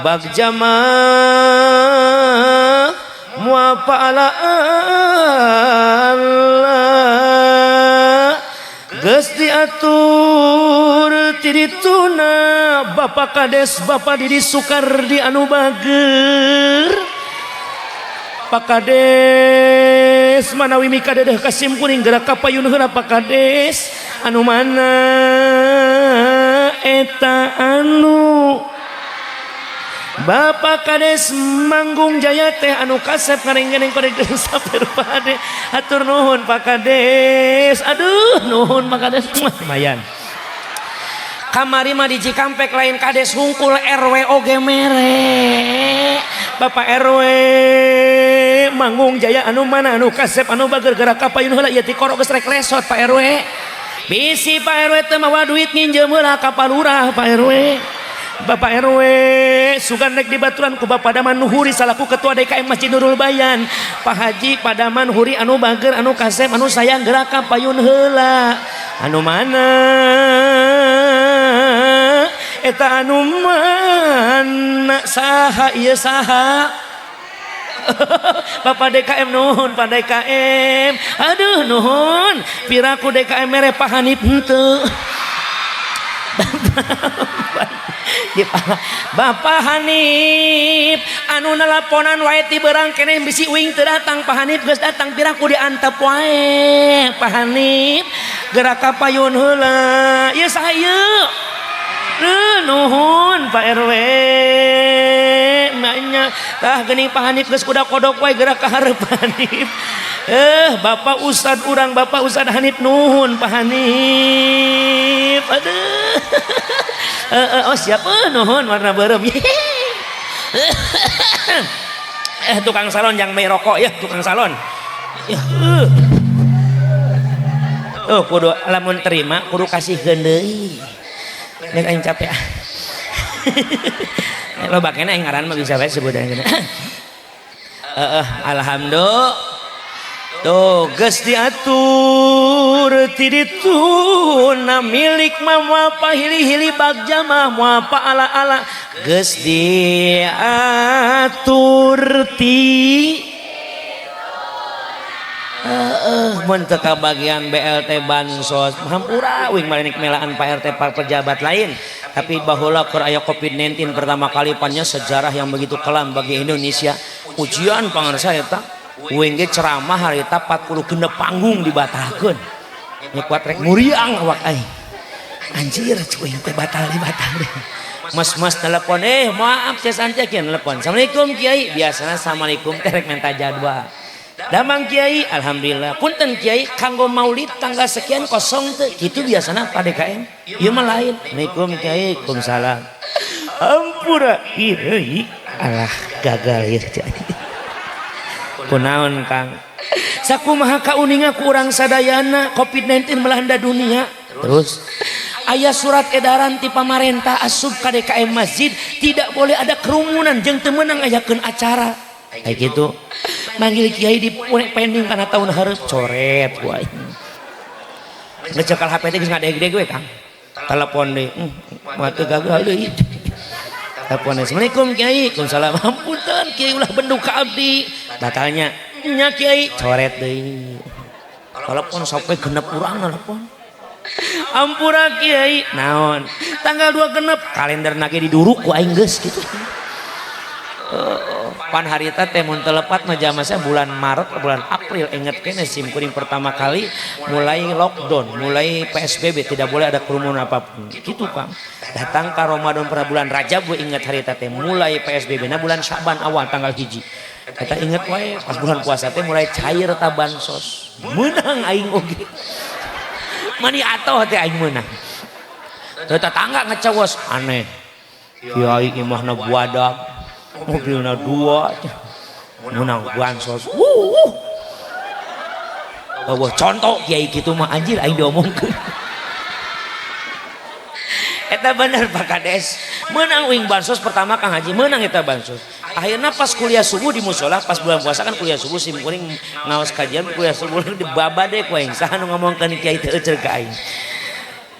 bagja mah moal ala Allah geus diatur ti dituna Bapak Kades Bapak Didi Sukardi anu bager. Pak Kades manawi mikadeuh ka sim kuring gerak ka payun heula Pak Kades anu mana eta anu Bapak Kades Manggung Jaya teh anu kasep ngareng-ngareng korek saper pade hatur nuhun Pak Kades, aduh nuhun Pak Kades lumayan. Kamari mah di Cikampek lain Kades hungkul RW oge mere. Bapak RW Manggung Jaya anu mana anu kasep anu bager gerak ka payun heula ieu ti korok geus rek lesot Pak RW. Bisi Pak RW teu mawa duit nginjeum heula ka Palurah Pak RW. Bapak RW sugan rek dibaturan ku Bapak Daman Nuhuri salaku Ketua DKM Masjid Nurul Bayan. Pak Haji Padaman Huri anu bager anu kasep anu sayang gerak ka payun heula. Anu mana eta anu mana saha ieu saha? Bapak DKM nuhun Pak DKM. Aduh nuhun piraku DKM mere Pak Hanif henteu. Bapak Hanif anu nelaponan wae ti beurang keneh bisi uing teu datang Pak Hanif geus datang piraku diantep wae Pak Hanif gerak ka payun heula ieu saha ieu? Nuhun Pak RW nya tah geuning Pak Hanif geus kuda kodok wae gerak ka hareup Pak Hanif. Bapak Ustad urang Bapak Ustad Hanif nuhun Pak Hanif. Aduh. Oh siap nuhun warna beureum. Tukang salon yang mai rokok ya tukang salon. Oh kudu lamun terima kudu kasihkeun deui. Nek aing capek. Loba keneh aing ngaran mah bisa wae sebutan geuning. Alhamdulillah. Tuh geus diatur ti dituna milik mah moal pahili-hili bagja mah moal pa ala-ala geus diatur ti mun teu kabagian BLT bansos hampura uing malenik melaan Pak RT Pak pejabat lain tapi baheula keur aya COVID-19 pertama kali pannya sejarah yang begitu kelam bagi Indonesia ujian pangarsa eta uing ge ceramah harita 46 panggung dibatalkeun nya kuat rek muriang awak aing anjir cuy teh batal dibatal mas-mas telepon maaf saya santai kieu telepon assalamualaikum kiai biasana assalamualaikum teh rek minta jadwal damang kiai alhamdulillah punten kiai kanggo maulid tanggal sekian kosong teu kitu biasana Pak DKM ieu mah lain assalamualaikum kiai waalaikumsalam ampura ieu alah gagal ieu kunaon Kang sakumaha kauninga ku urang sadayana COVID-19 melanda dunia terus aya surat edaran ti pamarentah asup ka DKM masjid tidak boleh ada kerumunan jeung teu meunang ayakeun acara kayak gitu manggil kiai di pending kana tahun hareup coret ku aing ngecekal HP teh geus ngadeg-deg we Kang telepon deui mah teu gagal deui. Telepon, "Assalamualaikum Kiai." "Waalaikumsalam." "Hampunten Kiai, ulah benduk ka abdi." Batalnya nya Kiai, coret deui. Telepon sampai genep urang telepon. "Ampura Kiai." "Naon?" "Tanggal 2 genep kalender nage diduruk ku aing geus kitu." Pan harita teh mun teu lepat mah jama saya bulan Maret, bulan April, inget kene sim kuring pertama kali mulai lockdown, mulai PSBB, tidak boleh ada kerumunan apapun. Gitu, Kang. Datang ka Ramadan pada bulan Rajab, gue inget harita teh mulai PSBB na bulan Syaban awal tanggal 1. Eta inget wae pas bulan puasa teh mulai cair ta bansos. Menang aing oge. Mani atoh teh aing menang. Tetangga ngecewos aneh. Kiai imahna buadak, mobilna dua, menang bansos. Wuh. Oh, contoh kiai kitu mah, anjir aing diomongkeun. Eta bener Pak Kades. Menang uing bansos pertama, Kang Haji, menang eta bansos. Akhirnya pas kuliah subuh di musola, pas bulan puasa kan kuliah subuh sim kuring ngaos kajian kuliah subuh di babade ku aing. Saha nu ngomongkeun kiai teu euceul ka aing.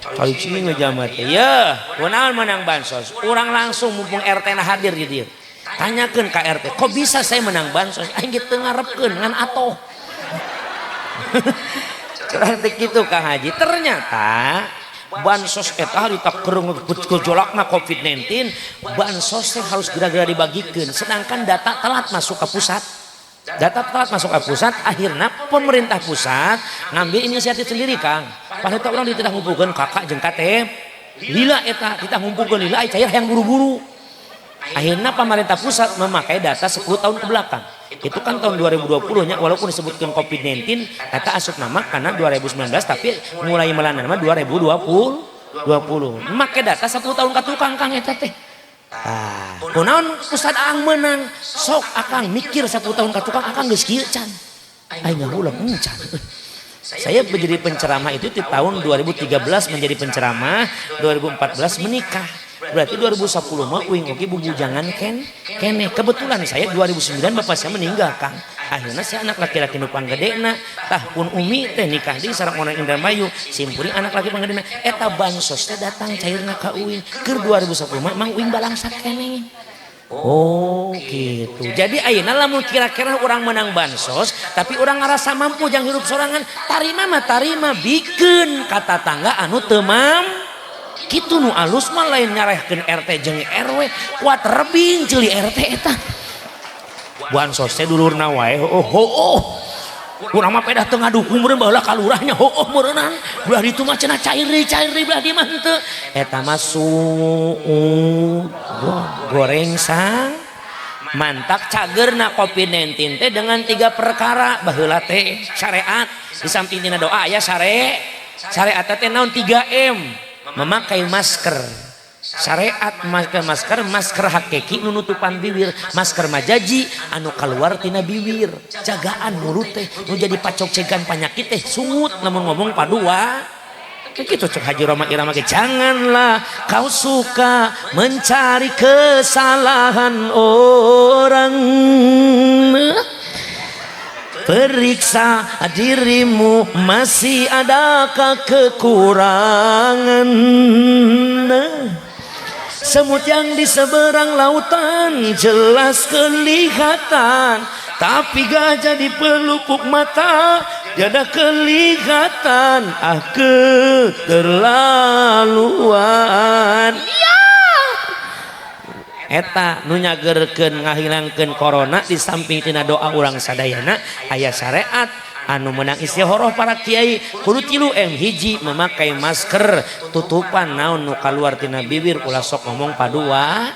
Cai cing jalma teh. Yeuh, kunaon menang bansos? Urang langsung mumpung RT na hadir di dieu. Tanyakeun ka RT, "Kok bisa saya menang bansos?" Aing ge teu ngarepkeun ngan atoh. Curang teh kitu, Kang Haji. Ternyata bansos eta harita keur gejolakna COVID-19, bansos teh harus geura-geura dibagikeun, sedangkan data telat masuk ke pusat. Data telat masuk ke pusat, akhirnya pemerintah pusat ngambil inisiatif sendiri, Kang. Padahal urang dititah ngumpulkeun KK jeung KTP. Lila eta kita ngumpulkeun lila cair yang buru-buru. Akhirnya pemerintah pusat memakai data 10 tahun ke belakang. Itu kan tahun 2020 nya, walaupun disebutkan COVID-19 data asup nama karena 2019, tapi mulai melana nama 2020 20. Make data 10 tahun ka tukang, Kang, eta teh. Ah, kunaon Ustad Aang menang? Sok akang mikir 10 tahun ka tukang akang geus kieu can. Aing ngahulang can. Saya menjadi penceramah itu di tahun 2013, menjadi penceramah 2014, menikah. Berarti 2010 mah uing oge bubujangan ken kene. Kebetulan saya 2009 bapak saya meninggal, Kang. Akhirnya saya anak laki-laki nu panggedena, tah pun umi teh nikah di sareng orang Indramayu, simpuring anak laki panggedena. Eta bansos teh datang cairna ka uing. Keur 2010 mah mang uing balangsak keneh. Oh gitu. Jadi ayeuna lamun kira-kira orang menang bansos, tapi orang ngerasa mampu jang hirup sorangan, tarima mah tarima, bikeun ka tatangga anu teu mampu. Kitu nu alus mah, lain nyarehkeun RT jeung RW, kuat rebing ceuli RT eta. Bansos teh dulurna wae, oh oh oh. Urang mah pedah teu ngadukung meureun baheula ka lurahnya, oh oh meureunnan. Belah ditu mah cenah cair deui, cair deui, belah dieu mah henteu. Eta mah goreng sang mantak cagerna COVID-19 teh dengan tiga perkara baheula teh syariat. Di samping tina doa aya syariat teh naon? 3M, memakai masker syariat, masker masker masker hakiki nu nutupan bibir, masker majaji anu keluar tina bibir, jagaan mulut teh nu jadi pacok cegan penyakit teh sungut lamun ngomong padua gitu. Cek Haji Rhoma Irama ge, janganlah kau suka mencari kesalahan orang, periksa dirimu masih adakah kekurangan. Semut yang di seberang lautan jelas kelihatan, tapi gajah di pelupuk mata tiada kelihatan. Ah, keterlaluan ya. Eta nu nyagerkeun ngahilangkeun corona, di samping tina doa urang sadayana aya syariat anu menang istihoroh para kiai, kudu 3M. Hiji, memakai masker, tutupan naon nu kaluar tina bibir, ulah sok ngomong padua.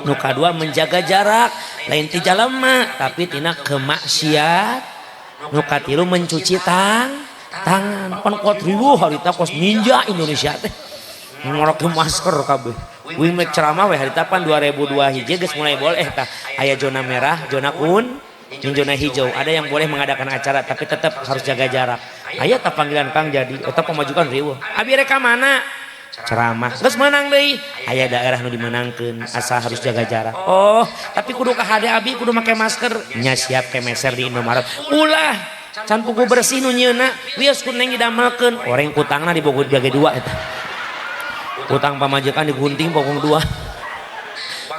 Nu kadua, menjaga jarak, lain ti jalema tapi tina kemaksiat. Nu katilu, mencuci tangan. Pan kuat riweuh harita kos ninja Indonesia teh ngorok masker kabeh. Wing mek ceramah we harita pan 2002 hiji geus mulai boleh tah, aya zona merah, zona kun jeung zona hijau, ada yang boleh mengadakan acara tapi tetap harus jaga jarak. Aya tah panggilan, Kang, jadi eta pamajikan riweuh, "Abi rek ka mana?" "Ceramah." Geus menang deui, aya daerah nu dimenangkeun asal harus jaga jarak. "Oh, tapi kudu ka hade abi kudu make masker nya." "Siap." Kemeser di Indomaret, ulah can pugu bersih nu nyieuna, wios ku neng didamelkeun. Orang kutangna dibogor bagi dua, eta utang pamajikan digunting pokong dua.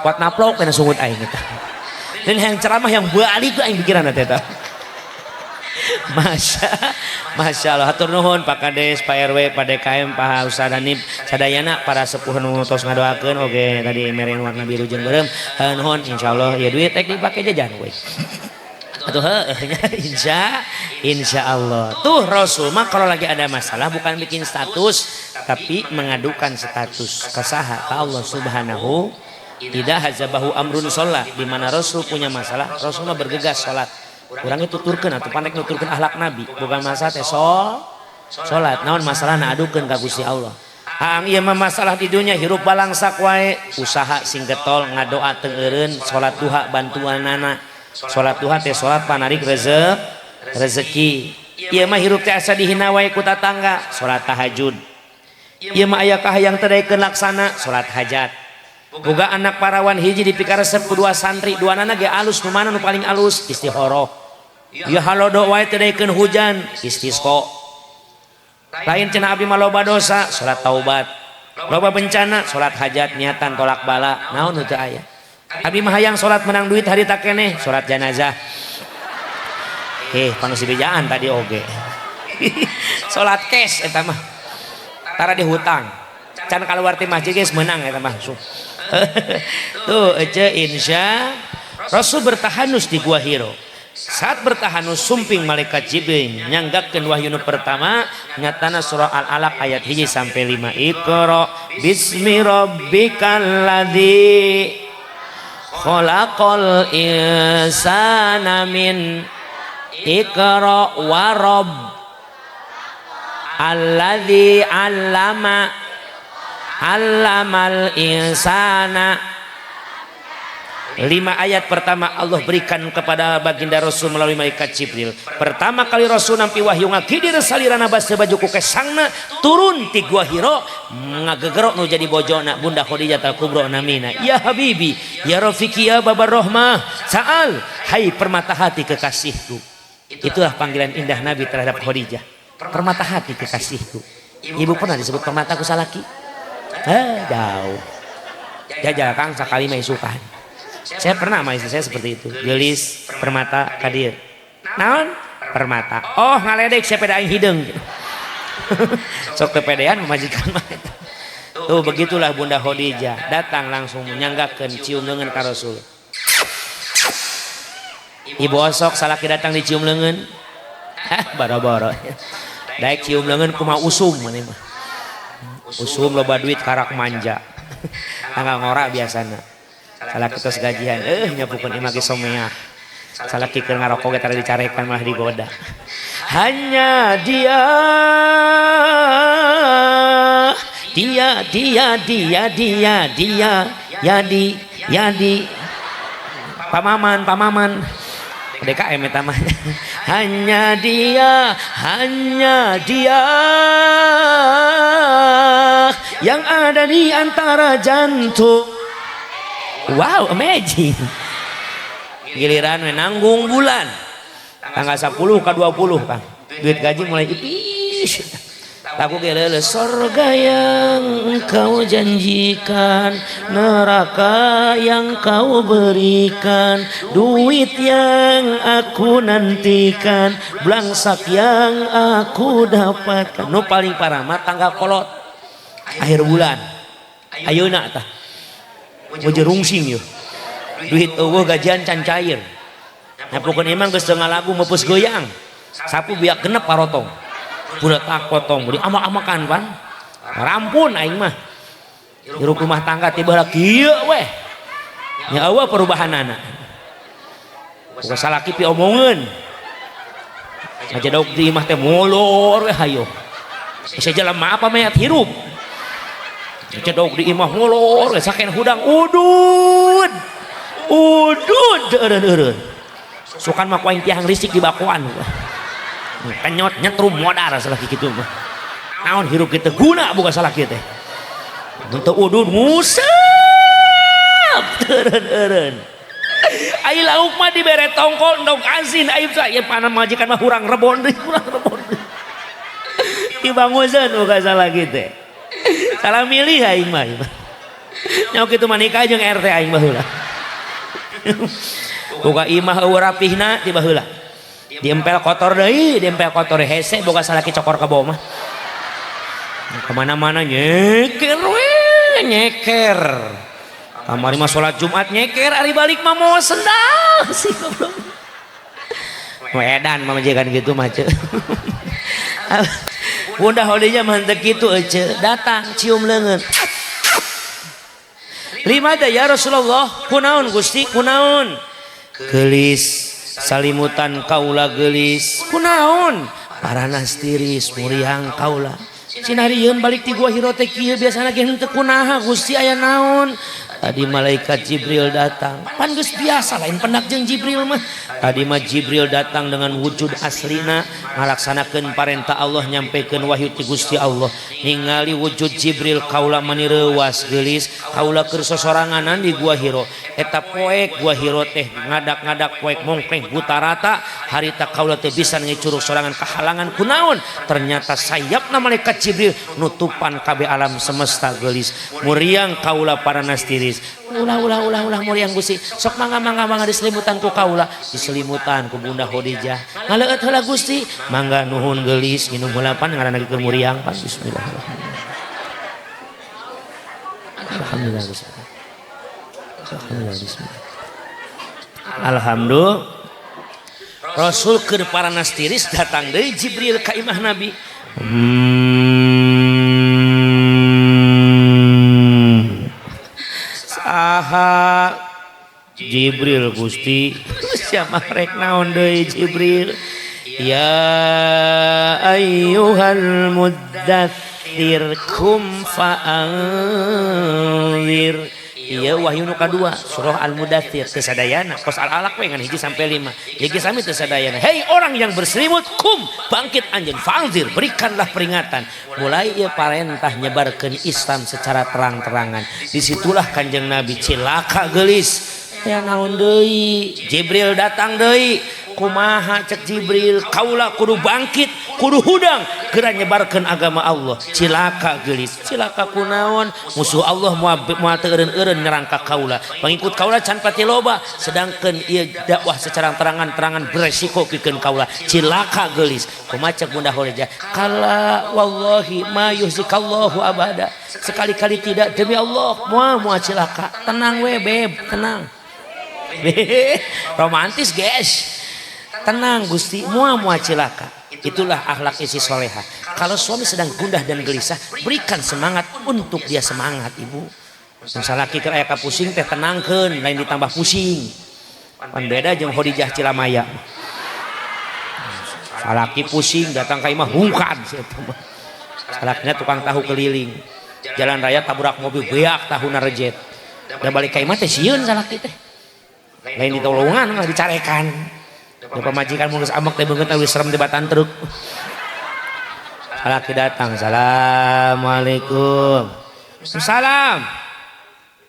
Kuat naplok kana sungut aing eta. Dan yang ceramah yang balik aing pikiran teh eta. Masya Allah, hatur nuhun Pak Kades, Pak RW, Pak DKM, Pak Ustaz Hanif, sadayana para sepuh nu tos ngadoakeun oge tadi mere warna biru jeung beureum. Nuhun insyaallah ieu duit rek dipake jajan we. Atuh heuh insya Allah. Tuh Rasul mah kalau lagi ada masalah bukan bikin status tapi mengadukan status ka saha? Ka Allah Subhanahu. Tidak hazabahu amrun sholat, di mana Rasul punya masalah, Rasul mah bergegas sholat. Urang itu tuturkeun atuh panek nuturkeun akhlak Nabi, bukan masalah teh salat. Naon masalahna adukeun ka Gusti Allah. Aang ieu mah masalah di dunya hirup balangsak wae, usaha sing getol ngadoa teu eureun, salat duha bantuanana. Salat duha teh salat panarik rezeki. Ieu mah hirup teh asa dihina wae ku tatangga, salat tahajud. Ieu mah aya kahayang teu daekeun laksana, salat hajat. Boga anak parawan hiji dipikaresep ku dua santri, duanana ge alus, nu mana nu paling alus? Istihoroh. Ya halodo wae teu daekeun hujan, istisqa. Lain cenah abdi mah loba dosa, salat taubat. Loba bencana, salat hajat niatan tolak bala. Naon nu teu aya? Abdi mah hayang salat menang duit harita keneh, salat janazah. Panusi bejaan tadi oge. Salat cash eta mah. Tara dihutang. Can kaluar ti masjid geus meunang eta mah. Tuh ece insya Rasul bertahanus di Gua Hiro. Saat bertahanus sumping malaikat Jibril nyanggakeun wahyu nu pertama nyatana surah Al-Alaq ayat 1 sampai 5. Iqra bismi rabbikal ladzi khalaqal insana min iqra wa rabb alladzi 'allama 'allamal insana. 5 ayat pertama Allah berikan kepada baginda Rasul melalui malaikat Jibril. Pertama kali Rasul nampi wahyu ngagidir salirana basa baju ku kesangna turun ti Gua Hiro ngagegerok nu jadi bojona Bunda Khadijah al-Kubra namina. Ya habibi, ya rafiqi, ya babar rahmah, sa'al, hai permata hati kekasihku. Itulah panggilan indah Nabi terhadap Khadijah. Permata hati kekasihku. Ibu pernah disebut permata ku salaki? Jauh. Jajal Kang sakali mah isukan. Saya pernah sama istri saya seperti itu. Gelis, permata, kadir. Naon? Permata. Oh, ngaledek sepeda aing hideung. Sok kepedean memajikan mah. Tuh begitulah Bunda Khadijah datang langsung menyanggakeun cium leungeun ka Rasul. Ibu osok salaki datang dicium leungeun. Hah, boro-boro. Daek cium leungeun kumaha usum maneh mah. Usum loba duit karak manja. Tanggal ngora biasana. Salaki tos gajian, nyapukeun imah ge someah. Salaki keur ngarokok ge tara dicarekan malah digoda. Hanya dia, dia, dia, dia, dia, dia, yadi, yadi. Pamaman, pamaman. DKM eta mah. Hanya dia yang ada di antara jantung. Wow, amazing. Giliran we nanggung bulan. Tanggal 10 ke 20, Kang. Duit gaji mulai ipis. Lagu ge leuleus, sorga yang kau janjikan, neraka yang kau berikan, duit yang aku nantikan, blangsak yang aku dapatkan. Nu paling parah mah tanggal kolot akhir bulan. Ayeuna tah. Mojo rungsing yeuh. Duit eueuh gajian can cair. Nah pokona emang geus teu ngalagu meupeus goyang. Sapu biak genep parotong. Budak tak potong, beli amak-amakan pan. Rampun aing mah. Hirup rumah tangga tiba heula kieu weh. Nya eueuh perubahanana. Boga salaki pi omongeun. Ngajedog di imah teh molor weh hayo. Bisa jelema apa mayat hirup. Ngajedog di imah molor weh saken hudang udud. Udud eureun-eureun. Sukan mah ku aing tiang listrik di bakoan. Kenyot nyetrum modar salaki kitu mah. Naon hirup kitu guna boga salaki teh. Teu udud nguseup eureun-eureun. Ai lauk mah dibere tongkol endog asin ai ieu pana majikan mah hurang rebon deui, hurang rebon deui. Dibanguseun boga salaki teh. Salah milih aing mah. Nyaho kitu mah nikah jeung RT aing baheula. Boga imah eueuh rapihna ti baheula. Diempel kotor deui, diempel kotor hese boga salaki cokor ka bawah mah. Kemana-mana nyeker we, nyeker. Kamari mah salat Jumat nyeker, ari balik mah moal sendal sih goblok. Wedan mah majikan gitu mah ceu. Bunda Khadijah mah henteu kitu ece, datang cium leungeun. Lima da ya Rasulullah, kunaon Gusti, kunaon? Geulis salimutan kaula geulis, kunaon? Paranas tiris muriang kaula. Cinarieun balik ti Gua Hiro teh kieu biasana ge henteu kunaha Gusti aya naon? Tadi malaikat Jibril datang. Pan geus biasa lain pendak jeung Jibril mah. Tadi mah Jibril datang dengan wujud aslina ngalaksanakeun parentah Allah nyampekeun wahyu ti Gusti Allah. Ningali wujud Jibril kaula mani reuwas geulis, kaula keur sosoranganan di Gua Hiro. Eta poek Gua Hiro teh ngadak-ngadak poek mongkleng buta rata, harita kaula teu bisa ngicurug sorangan kahalangan kunaon. Ternyata sayapna malaikat Jibril nutupan kabeh alam semesta geulis. Muriang kaula paranas tiris. Ulah ulah ulah ulah muriang Gusti. Sok mangga mangga mangga diselimutan ku kaula, diselimutan ku Bunda Khadijah. Ngaleueut heula Gusti, mangga nuhun geulis nginum heula pan ngaranna keur muriang pan. Bismillahirrahmanirrahim. Alhamdulillah bismillah. Alhamdulillah bismillah. Alhamdulillah. Rasul keur paranas tiris datang deui Jibril ka imah Nabi. Saha Jibril Gusti, siapa rek naon deui Jibril? Ya ayyuhal muddatsir kum fa'anzir. Ieu wahyu nu kadua surah Al-Mudatsir teu sadayana kos Al-Alaq we ngan 1 sampai 5. Ieu sami teu sadayana. Hei orang yang berselimut, kum bangkit anjeun, fa'anzir berikanlah peringatan. Mulai ieu parentah nyebarkeun Islam secara terang-terangan. Disitulah Kanjeng Nabi cilaka geulis. Ya naon deui? Jibril datang deui. Kumaha cek Jibril, kaula kudu bangkit, kudu hudang geura nyebarkeun agama Allah. Cilaka geulis, cilaka kunaon? Musuh Allah moal teu eureun-eureun nyerang ka kaula. Pangikut kaula can pati loba, sedangkeun ieu dakwah secara terangan-terangan beresiko pikeun kaula. Cilaka geulis. Kumaha cek Bunda Khadijah? Kala wallahi ma yuhzikallahu abada. Sekali-kali tidak, demi Allah, moal moal cilaka. Tenang we beb, tenang. Romantis guys. Tenang Gusti, moal moal cilaka. Itulah akhlak isi soleha. Kalau suami sedang gundah dan gelisah, berikan semangat untuk dia semangat ibu. Salaki keur aya kapusing teh tenangkeun, lain ditambah pusing. Pan beda jeung Khadijah Cilamaya. Salaki pusing datang ka imah hungkan sia eta mah. Salakina tukang tahu keliling. Jalan raya tabrak mobil beak tahuna rejet. Da balik ka imah teh sieun salaki teh. Lain ditolongan malah dicarekan. Da pamajikan mun geus ambek teh beungeut geus serem di batan truk. Salaki datang, assalamualaikum. Salam.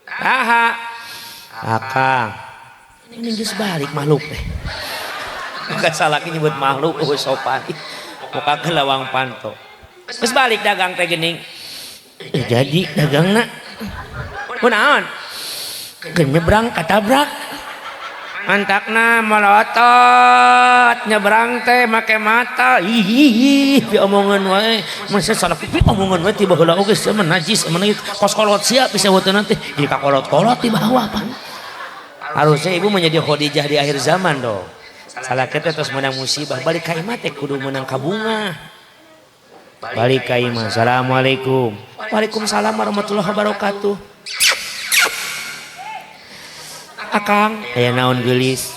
Saha? Akang. Ini geus balik makhluk teh. Bukan salaki nyebut makhluk eueuh sopan. Muka ke lawang panto. Geus balik dagang teh geuning. Jadi dagangna. Kunaon? Keur nyebrang katabrak. Mantakna melotot nyebrang teh make mata. Ih, pi omongan wae. Masa salah pi omongan wae tiba heula oge sia mah najis, emang kos kolot sia bisa weuteunna teh. Jadi kakolot-kolot di bawah pan. Harusnya ibu menjadi Khadijah di akhir zaman dong. Salah kita terus menang musibah, balik ka imah teh kudu menang kabunga. Balik ka imah. Assalamualaikum. Waalaikumsalam warahmatullahi wabarakatuh. Akang, aya naon geulis?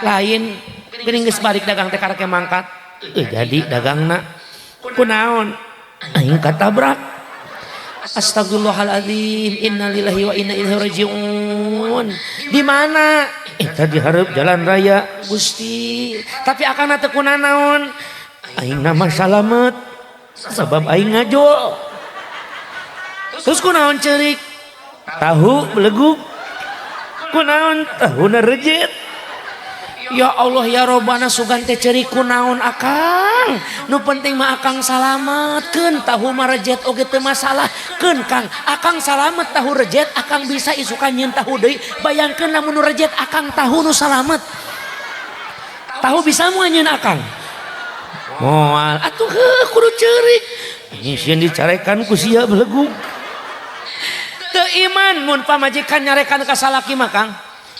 Lain geuning geus balik dagang teh karek mangkat. Jadi dagangna. Kunaon? Aing katabrak. Astagfirullahaladzim, innalillahi wa inna ilaihi rajiun. Di mana? Tadi hareup jalan raya, Gusti. Tapi akangna teu kunanaon? Aing mah salamet sabab aing ngajol. Terus kunaon ceurik? Tahu belegug. Kunaon tahuna rejet. Ya Allah ya Robbana sugan teh ceurik kunaon akang. Nu penting mah akang salametkeun tahu mah rejet oge teu masalah. Keun Kang, akang salamet tahu rejet akang bisa isukan nyieun tahu deui. Bayangkeun lamun nu rejet akang tahu nu salamet. Tahu bisa moal nyieun akang? Moal. Atuh heuh kudu ceurik. Sieun dicarekan ku sia belegug. Teu iman mun pamajikan nyarekan ka salaki mah Kang.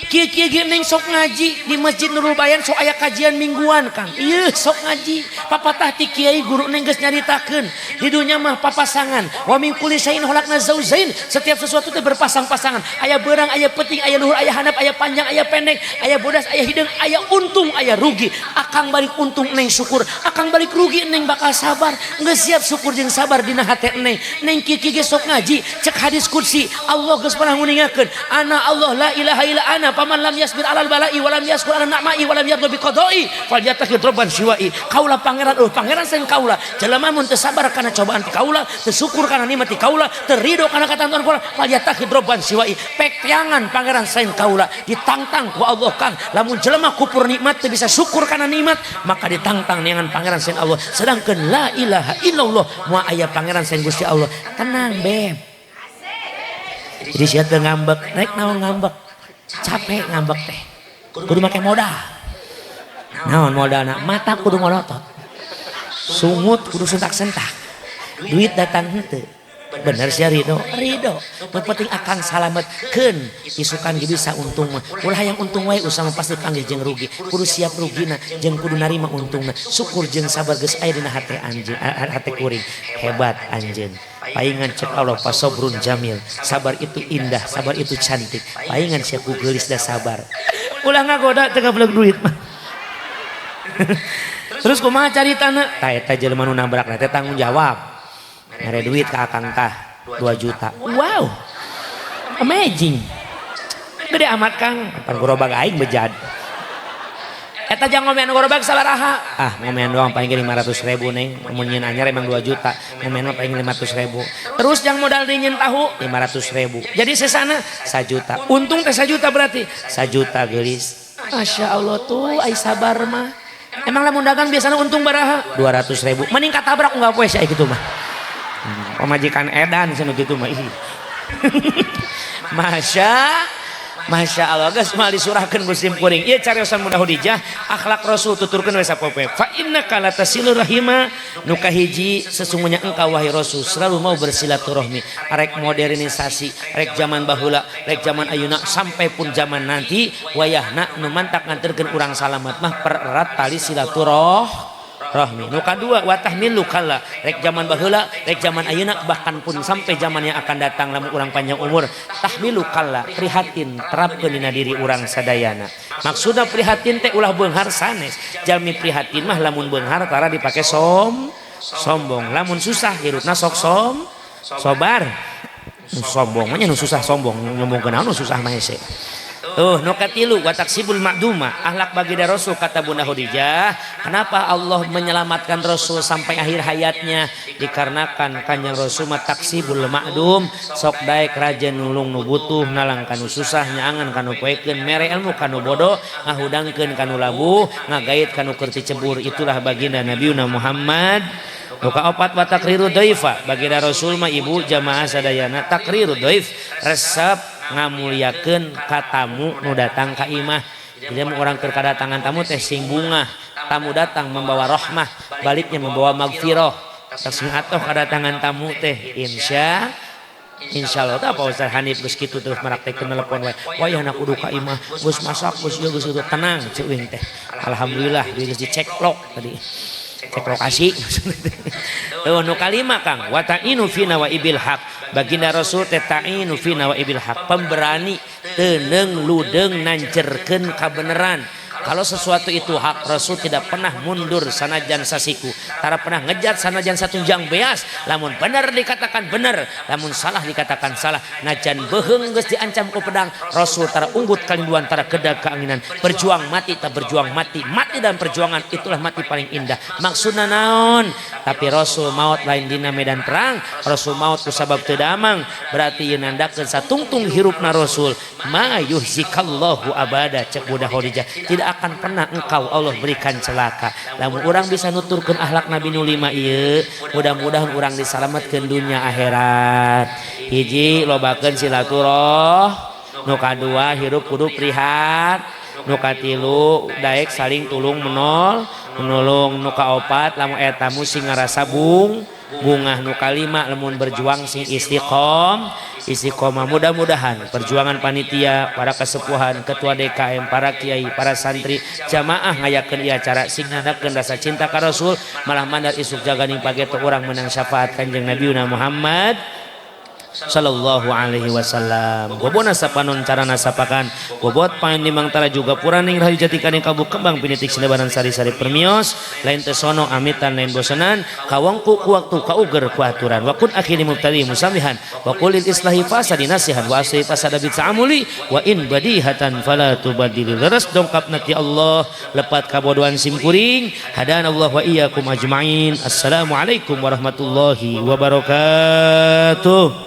Kieu kieu ge neng sok ngaji di Masjid Nurul Bayan sok aya kajian mingguan Kang. Ieu sok ngaji. Papatah ti kiai guru neng geus nyaritakeun. Di dunya mah papasangan. Wa min kulli syai'in khalaqna zaujain. Setiap sesuatu teh berpasang-pasangan. Aya beurang, aya peuting, aya luhur, aya handap, aya panjang, aya pendek, aya bodas, aya hideung, aya untung, aya rugi. Akang balik untung neng syukur, akang balik rugi neng bakal sabar. Geus siap syukur jeung sabar dina hate neng. Neng kieu kieu ge sok ngaji. Cek hadis qudsi, Allah geus pernah nguningakeun, ana Allah la ilaha illa ana paman lam yasbir alal bala'i wa lam yaskur ala na'ma'i wa lam yarda bi qada'i falyattakhidh rabban siwa'i. Kaula pangeran eueuh pangeran saen kaula. Jelema mun teu sabar kana cobaan ti kaula, teu syukur kana nikmat ti kaula, teu ridho kana katentuan kaula, falyattakhidh rabban siwa'i. Pek teangan pangeran saen kaula ditangtang ku Allah Kang. Lamun jelema kufur nikmat teu bisa syukur kana nikmat, maka ditangtang neangan pangeran saen Allah. Sedangkan la ilaha illallah moal aya pangeran saen Gusti Allah. Tenang beb. Jadi sia teu ngambek, rek naon ngambek? Capek ngambek teh. Kudu make modal. Naon modalna? Mata kudu molotot. Sungut kudu sentak-sentak. Duit datang henteu. Bener sia ridho? Ridho. Nu penting akang salametkeun isukan ge bisa untung mah. Ulah hayang untung wae usaha mah pasti panggih jeung rugi. Kudu siap rugina jeung kudu narima untungna. Syukur jeung sabar geus aya dina hate anjeun, hate kuring. Hebat anjeun. Paingan cek Allah pasobrun jamil. Sabar itu indah, sabar itu cantik. Paingan sia ku geulis da sabar. Ulah ngagoda teu ngabeleg duit mah. Terus kumaha caritana? Tah eta jelema nu nabrak teh tanggung jawab. Mere duit ka akang tah 2 juta. Wow. Amazing. Gede amat Kang, pan gerobak aing bejad. Eta jang ngomean gerobak sabaraha? Ah, ngomean doang paling 500.000 neng. Mun nyieun anyar emang 2 juta. Ngomean mah paling 500.000. Terus jang modal di nyieun tahu 500.000. Jadi sesana 1 juta. Untung teh 1 juta berarti. 1 juta geulis. Masya Allah tuh ai sabar mah. Emang lamun dagang biasanya untung baraha? 200.000. Mending katabrak enggak poe sia kitu mah. Pamajikan edan cenah kitu mah ih. Masya Allah geus moal disurahkeun ku sim kuring. Ieu cariosan Bunda Khadijah, akhlak Rasul tuturkeun we sapopoe. Fa innaka latasilur rahima, nu kahiji sesungguhnya engkau wahai Rasul selalu mau bersilaturahmi. Rek modernisasi, rek zaman baheula, rek zaman ayeuna sampai pun zaman nanti wayahna nu mantak nganterkeun urang salamet mah pererat tali silaturahmi. Nu kadua wa tahmilu kalla, rek zaman baheula, rek zaman ayeuna bahkan pun sampai zaman yang akan datang lamun urang panjang umur, tahmilu kalla, prihatin terapkeun dina diri urang sadayana. Maksudna prihatin teh ulah beunghar sanes. Jalmi prihatin mah lamun beunghar tara dipake sombong, lamun susah hirupna sok sobar. Nu sombong mah nya nu susah sombong, nyombongkeun naon nu susah mah hese. Tuh nu katilu wa taksibul ma'duma, akhlak baginda Rasul kata Bunda Khadijah. Kenapa Allah menyelamatkan Rasul sampai akhir hayatnya? Dikarenakan Kanjeng Rasul mah taksibul ma'dum, sok daek raja nulung nu butuh, nalang kanu susah, nyaangan kanu poekeun, mere ilmu kanu bodoh, ngahudangkeun kanu labuh, ngagait kanu keur cebur. Itulah baginda Nabiuna Muhammad. Nu kaopat wa takriru dhaifa, baginda Rasul mah ibu jamaah sadayana takriru dhaif, resep ngamuliakeun ka tamu nu datang ka imah. Jadi mun urang keur kadatangan tamu teh sing bungah, tamu datang membawa rahmah, baliknya membawa magfirah. Sing atoh kadatangan tamu teh insyaallah. Tah Pak Ustaz Hanif geus kitu terus maraktekeun telepon wae. Wayahna kudu ka imah, geus masak, geus ieu geus kitu, tenang ceuing teh. Alhamdulillah geus diceklok tadi. Cek lokasi. Tuh nu kalima Kang, wa ta'inu fi nawaibil haq. Baginda Rasul teh ta'inu fi nawaibil haq, pemberani teuneng ludeung nancerkeun kabeneran. Kalau sesuatu itu hak, Rasul tidak pernah mundur sanajan sasiku, tara pernah ngejat sanajan satunjang beas. Lamun bener dikatakan bener, lamun salah dikatakan salah. Najan beuheung geus diancam ku pedang, Rasul tara unggut kalinduan, tara kedag keanginan. Berjuang mati tak berjuang mati, mati dalam perjuangan itulah mati paling indah. Maksudna naon? Tapi Rasul maut lain dina medan perang, Rasul maut ku sabab teu damang. Berarti ieu nandakeun satungtung hirupna Rasul. Ma yuhzikallahu abada, cek Bunda Khadijah. Tidak Tidak akan pernah engkau Allah berikan celaka. Lamun urang bisa nuturkeun akhlak Nabi nu lima ieu, mudah-mudahan urang disalametkeun dunia akhirat. Hiji, lobakeun silaturah, nu kadua hirup kudu prihat, nu katilu daek saling tulung menolong, nu kaopat lamun eta tamu sing ngarasa bungah, nu kalima lamun berjuang sing istiqomah. Mudah-mudahan perjuangan panitia, para kesepuhan, ketua DKM, para kiai, para santri, jamaah ngayakeun ieu acara sing nandakeun rasa cinta ka Rasul, malah mandar isuk jaganing pageto urang menang syafaat Kanjeng Nabi Muhammad sallallahu alaihi wasallam. Bobona sapanon carana sapakan bobot pain limang tara juga puraning rahayu jati kaning kabu kembang pinitik sinebaran sari-sari permios lain tesono amitan lain bosenan kawangku ku waktu kauger ku aturan wa kun akhiri mubtadi musamihan wa qulil islahi fasadi nasihan wa asli fasada bita'amuli wa in badihatan fala tubadili. Leres dongkap nati Allah, lepat kabodohan simkuring. Hadanallah wa iyyakum ajmain. Assalamualaikum warahmatullahi wabarakatuh.